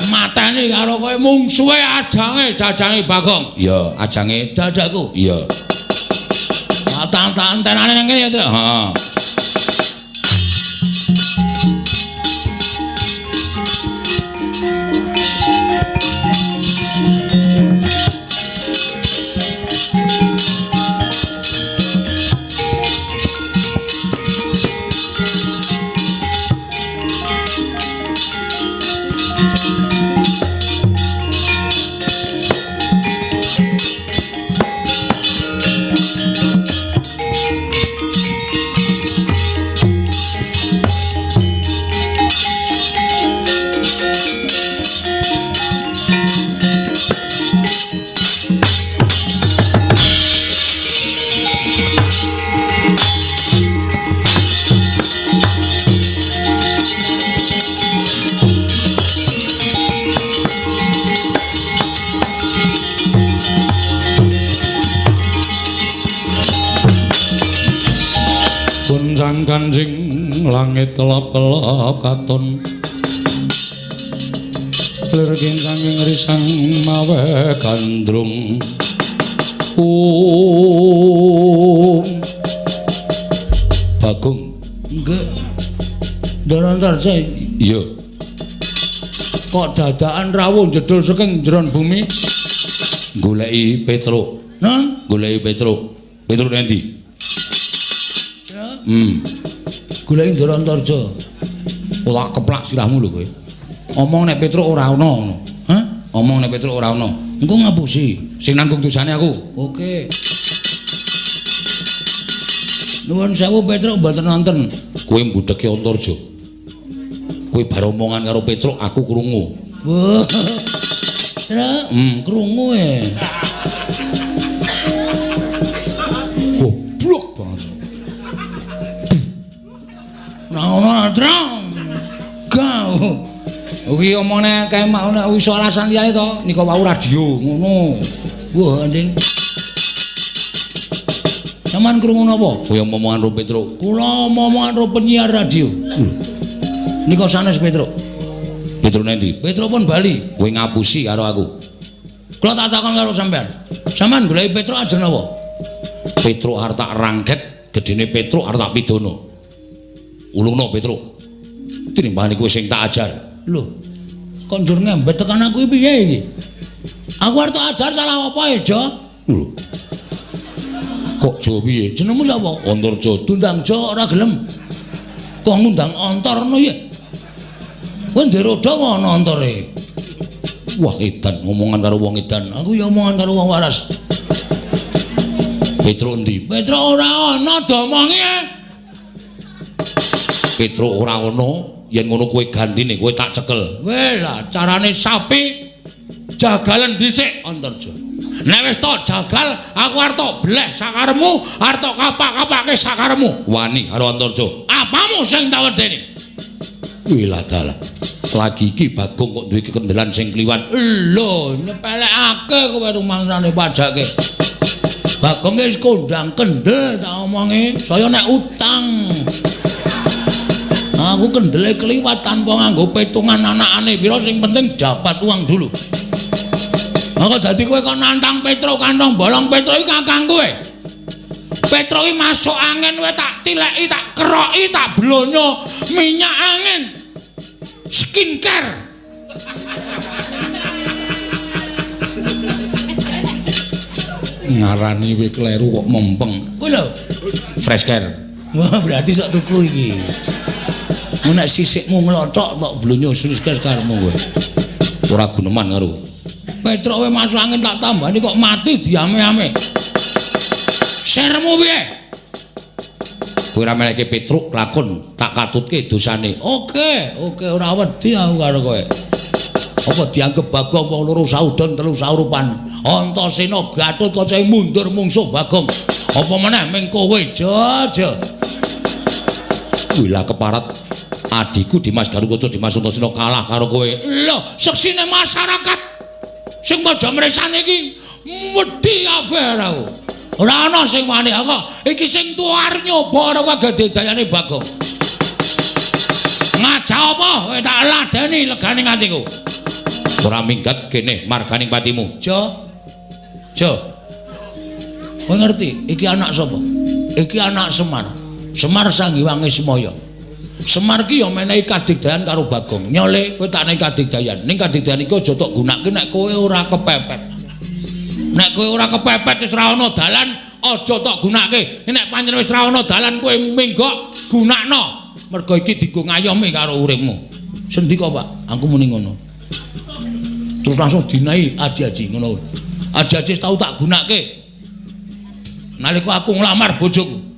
mateni karo kowe mungsuhe ajange dadange Bagong. Ya, ajange dadaku. Iya. Tantanane nang kene ya, Truk. Heeh. Udan kanjing langit kelap-kelap katon. Lir kincanging risang mawe gandrung. Om. Bagong. Nggih. Ndara Antarja. Iya. Kok dadakan rawuh jedul saking jeron bumi? Goleki Petruk. Nang? Goleki Petruk. Petruk endi? Ya. Goleki Ndara Antarja. Ora keplak sirahmu lho kowe. Omong nek Petruk ora ana ngono. Hah? Omong nek Petruk ora ana. Engko ngapusi. Sing nanggung dosane aku. Oke. Nuwun sewu Petruk mboten wonten. Kowe mbudheki Antarja. Kowe bar omongan karo Petruk aku krungu. Wah. Truk, krungu e. Goblok banget. Nah ngono Truk. Gau. Kuwi omongane kae mau nek iso alasan liyane to, nika wau radio ngono. Wah, Anding. Sampeyan krungu napa? Kowe omongan karo Petruk. Kula omongan karo penyiar radio. Nika sanes Petruk. Petruk nendi? Petruk pun bali. Kowe ngapusi karo aku. Kula tak takon karo sampeyan. Sampeyan goleki Petruk ajeng napa? Petruk arep tak rangket, gedene Petruk arep tak pidana. Ulungno Petruk. Tinimbangane kowe sing tak ajar. Lho, kok njur ngembet tekan aku piye iki? Aku arep tak ajar salah apa e, Jo? Lho. Kok Jo piye? Jenengmu sapa? Antarja. Dundang Jo ora gelem. Kok ngundang Antar ngono ya? Kowe ndek roda kok ana antare. Wah, edan ngomongan karo wong edan. Aku ya omongan karo wong waras. Petruk endi? Petruk ora ana domongi. Petruk ora ana, yen ngono kowe gantine, kowe tak cekel. Weh lah, carane sapi jagalan dhisik Antarja. Nek wis tok jagal, aku arep tok bleh sakaremu, arep tok kapak-kapake sakaremu. Wani karo Antarja. Apamu sing tak wedeni? Wih lah dalah. Lagi iki Bagong kok duwe kekendelan sing kliwat. Lho, nyepelekake kowe rumangsane pajake. Bagong wis kondang kendel tak omongi, saya nek utang. Aku kendele kliwat tanpa nganggo petungan anakane pira, sing penting dapat uang dulu. Maka dadi kowe kok nantang Petruk kantong bolong. Petruk iki kakang kowe. Petruk iki masuk angin kowe tak tileki, tak keroki, tak blonyo minyak angin. Skincare. Ngarani kowe kleru kok mempeng. Kuwi lho, fresh care. Wah, berarti sok tuku iki. Mun nek sisikmu nglothok tok blonyo skincare karepmu kowe. Ora guneman karo. Petruk kowe masuk angin tak tambani kok mati diame-ame. Sermu piye? Kowe ora melehke Petruk lakon tak katutke dosane. Oke, oke ora wedi aku karo kowe. Apa dianggep Bagong wong loro saudon telu saurupan. Antasena Gatotkaca mundur mungsuh Bagong. Apa meneh ming kowe, Jo, Jo. Kuwi lah keparat adikku Dimas Garukaca Dimas Antasena kalah karo kowe. Lho, seksine masyarakat sing padha mresane iki wedi kabeh ora. Ora ana sing wani kok. Iki sing tuwa arep nyoba ora kagedayane Bagong. Ngajak apa kowe tak ladeni legane atiku. Ora minggat kene marganing patimu. Jo. Jo. Kowe ngerti iki anak sapa? Iki anak Semar. Semar Sang Hyang Ismaya. Semar ki ya menehi kadigdayan karo Bagong. Nyole kowe tak nehi kadigdayan. Ning kadigdayan iki aja tok gunake nek kowe ora kepepet. Nek kowe ora kepepet wis ora ana dalan, aja tok gunake. Nek pancen wis ora ana dalan kowe minggok gunakno. Mergo iki dienggo ngayomi karo uripmu. Sendika, Pak, aku muni ngono. Terus langsung dinahi aji-aji ngono. Aji-aji tau tak gunake. Nalika aku nglamar bojoku.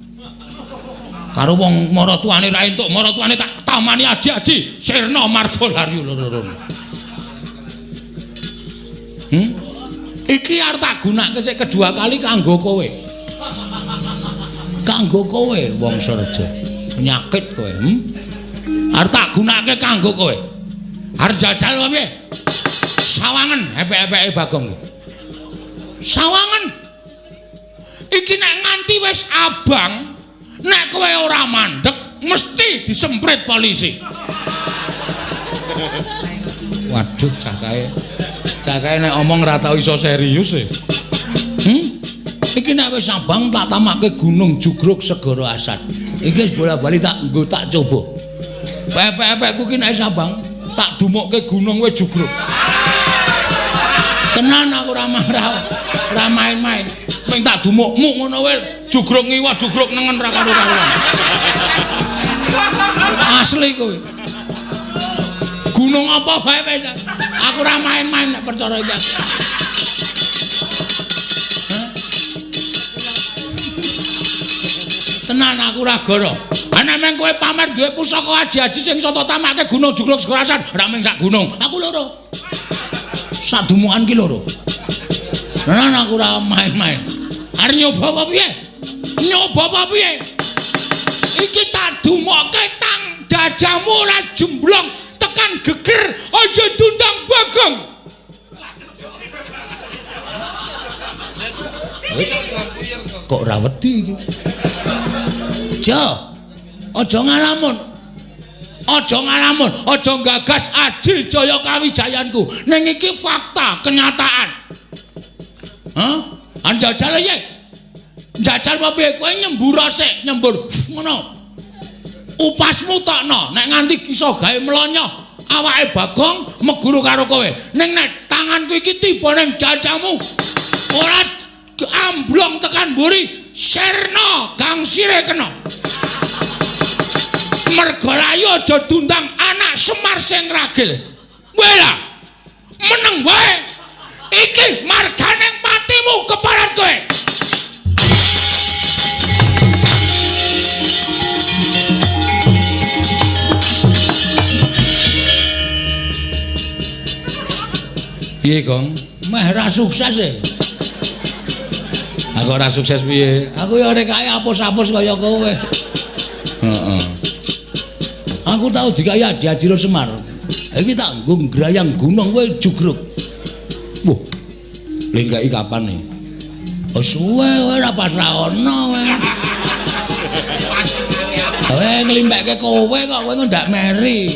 Karo wong maratuane ra entuk, maratuane tak tamani aji-aji sirna marga lari loro-loro. Iki arep tak gunake sik kedua kali kanggo kowe. Kanggo kowe wong Sarja. Penyakit kowe, Arep tak gunake kanggo kowe. Arep jajal piye? Sawangen epek-epeke Bagong. Sawangen. Iki nek nganti wis abang, Nek kowe ora mandek mesti disemprit polisi. Waduh, cah kae. Cah kae nek omong ora tau iso serius e. Iki nek wis abang tak tamake Gunung Jugruk Segara Asat. Iki wis bola-bali tak nggo tak coba. Pepek-pepekku ki nek wis abang tak dumukke gunung wis jugruk. Tenan aku ora marah, ora main-main. Ming tak dumukmu ngono wae jugruk ngiwa jugruk nengen ra karo-karuan. Asli kowe. Gunung apa wae wis. Aku ora main-main nek perkara iki. Tenan aku ora goro. Ana meng kowe pamer duwe pusaka aji-aji sing iso tamake Gunung Jugruk Segara Asat, ora mung sak gunung. Aku loro. Sak dumukan ki loro. Tenan aku ora main-main. Arep nyoba apa piye? Nyoba apa piye? Iki tak dumokke tang dadamu ora jemblong tekan geger aja diundang Bagong. Kok ora wedi iki? Aja. Aja ngalamun. Aja ngalamun, aja gagas aji jaya kawijayanku. Ning iki fakta, kenyataan. Hah? Anjajal piye? Njajal apa piye? Kowe nyembur sik, nyembur ngono. Upasmu tokno, nek nganti iso gawe mlonyoh awake Bagong meguru karo kowe. Ning nek tanganku iki tiba ning jajamu ora amblong tekan mburi, sirna gangsire kena. Merga layu aja diundang anak Semar sing ragil. Wela. Meneng wae. Iki marganing patimu keparat kowe. Piye, Gong? Meh ra sukses e. Aku ora sukses piye? Aku ya ora kaya apus-apus kaya kowe. Heeh. Aku tau dikaya aji-aji Semar. Iki tak nggo ngrayang gunung kowe jugruk. Wah. Lengkai kapan nih? Oh suwe kowe ora pas ra ono kowe. Kowe nglimpekke kowe kok kowe ndak meri.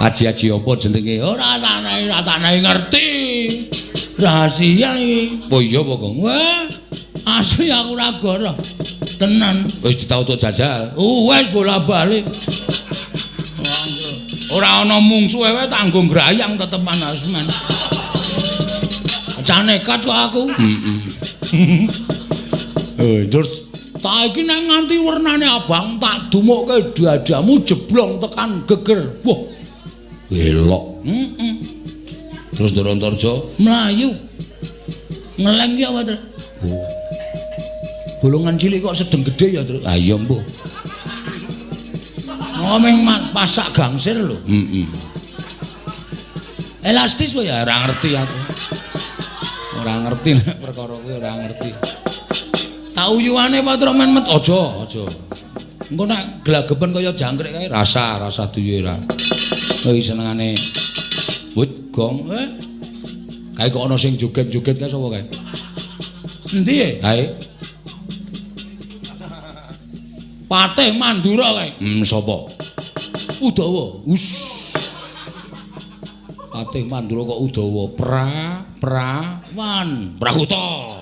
Aji-aji apa jenenge? Ora tak ngerti. Rahasia iki. Oh iya apa, Gong? Wah, asli aku ora goro. Tenan. Wis ditautuk jajal. Wis bola-bali. Ora ana mungsuhe wae tanggung grayang tetepan asmen. Cah nekat kok aku. Heeh. Terus tak iki nek nganti wernane abang tak dumukke dadamu jeblong tekan geger. Wah. Elok. Heeh. Terus Ndoro Antarja mlayu. Ngeleng ki apa, Tru? Oh. Bolongan cilik kok sedeng gedhe ya, Tru? Ah iya mbuh. Ngomong pasak gangsir lho. Heeh. Elastis wae ya ora ngerti aku. Ora ngerti nek perkara kuwi ora ngerti. Tak uyuane apa Tru men met aja, aja. Engko nek glagepen kaya jangkrik kae rasa duwe ora. Kuwi senengane wut gong. Kae kok ana sing joget-joget kae sapa kae? Endi e? Kae. Patih Mandura kae. Sapa? Udawa. Us. Patih Mandura kok Udawa. Prawan. Prakuta.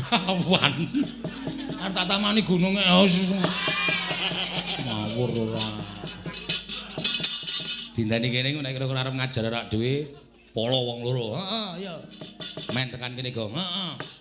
Prawan. Arep tak tamani gununge. Ngawur ora. Dinteni kene nek kira-kira arep ngajar arek dhewe polo wong loro. Heeh, iya. Men tekan kene, Gong. Heeh.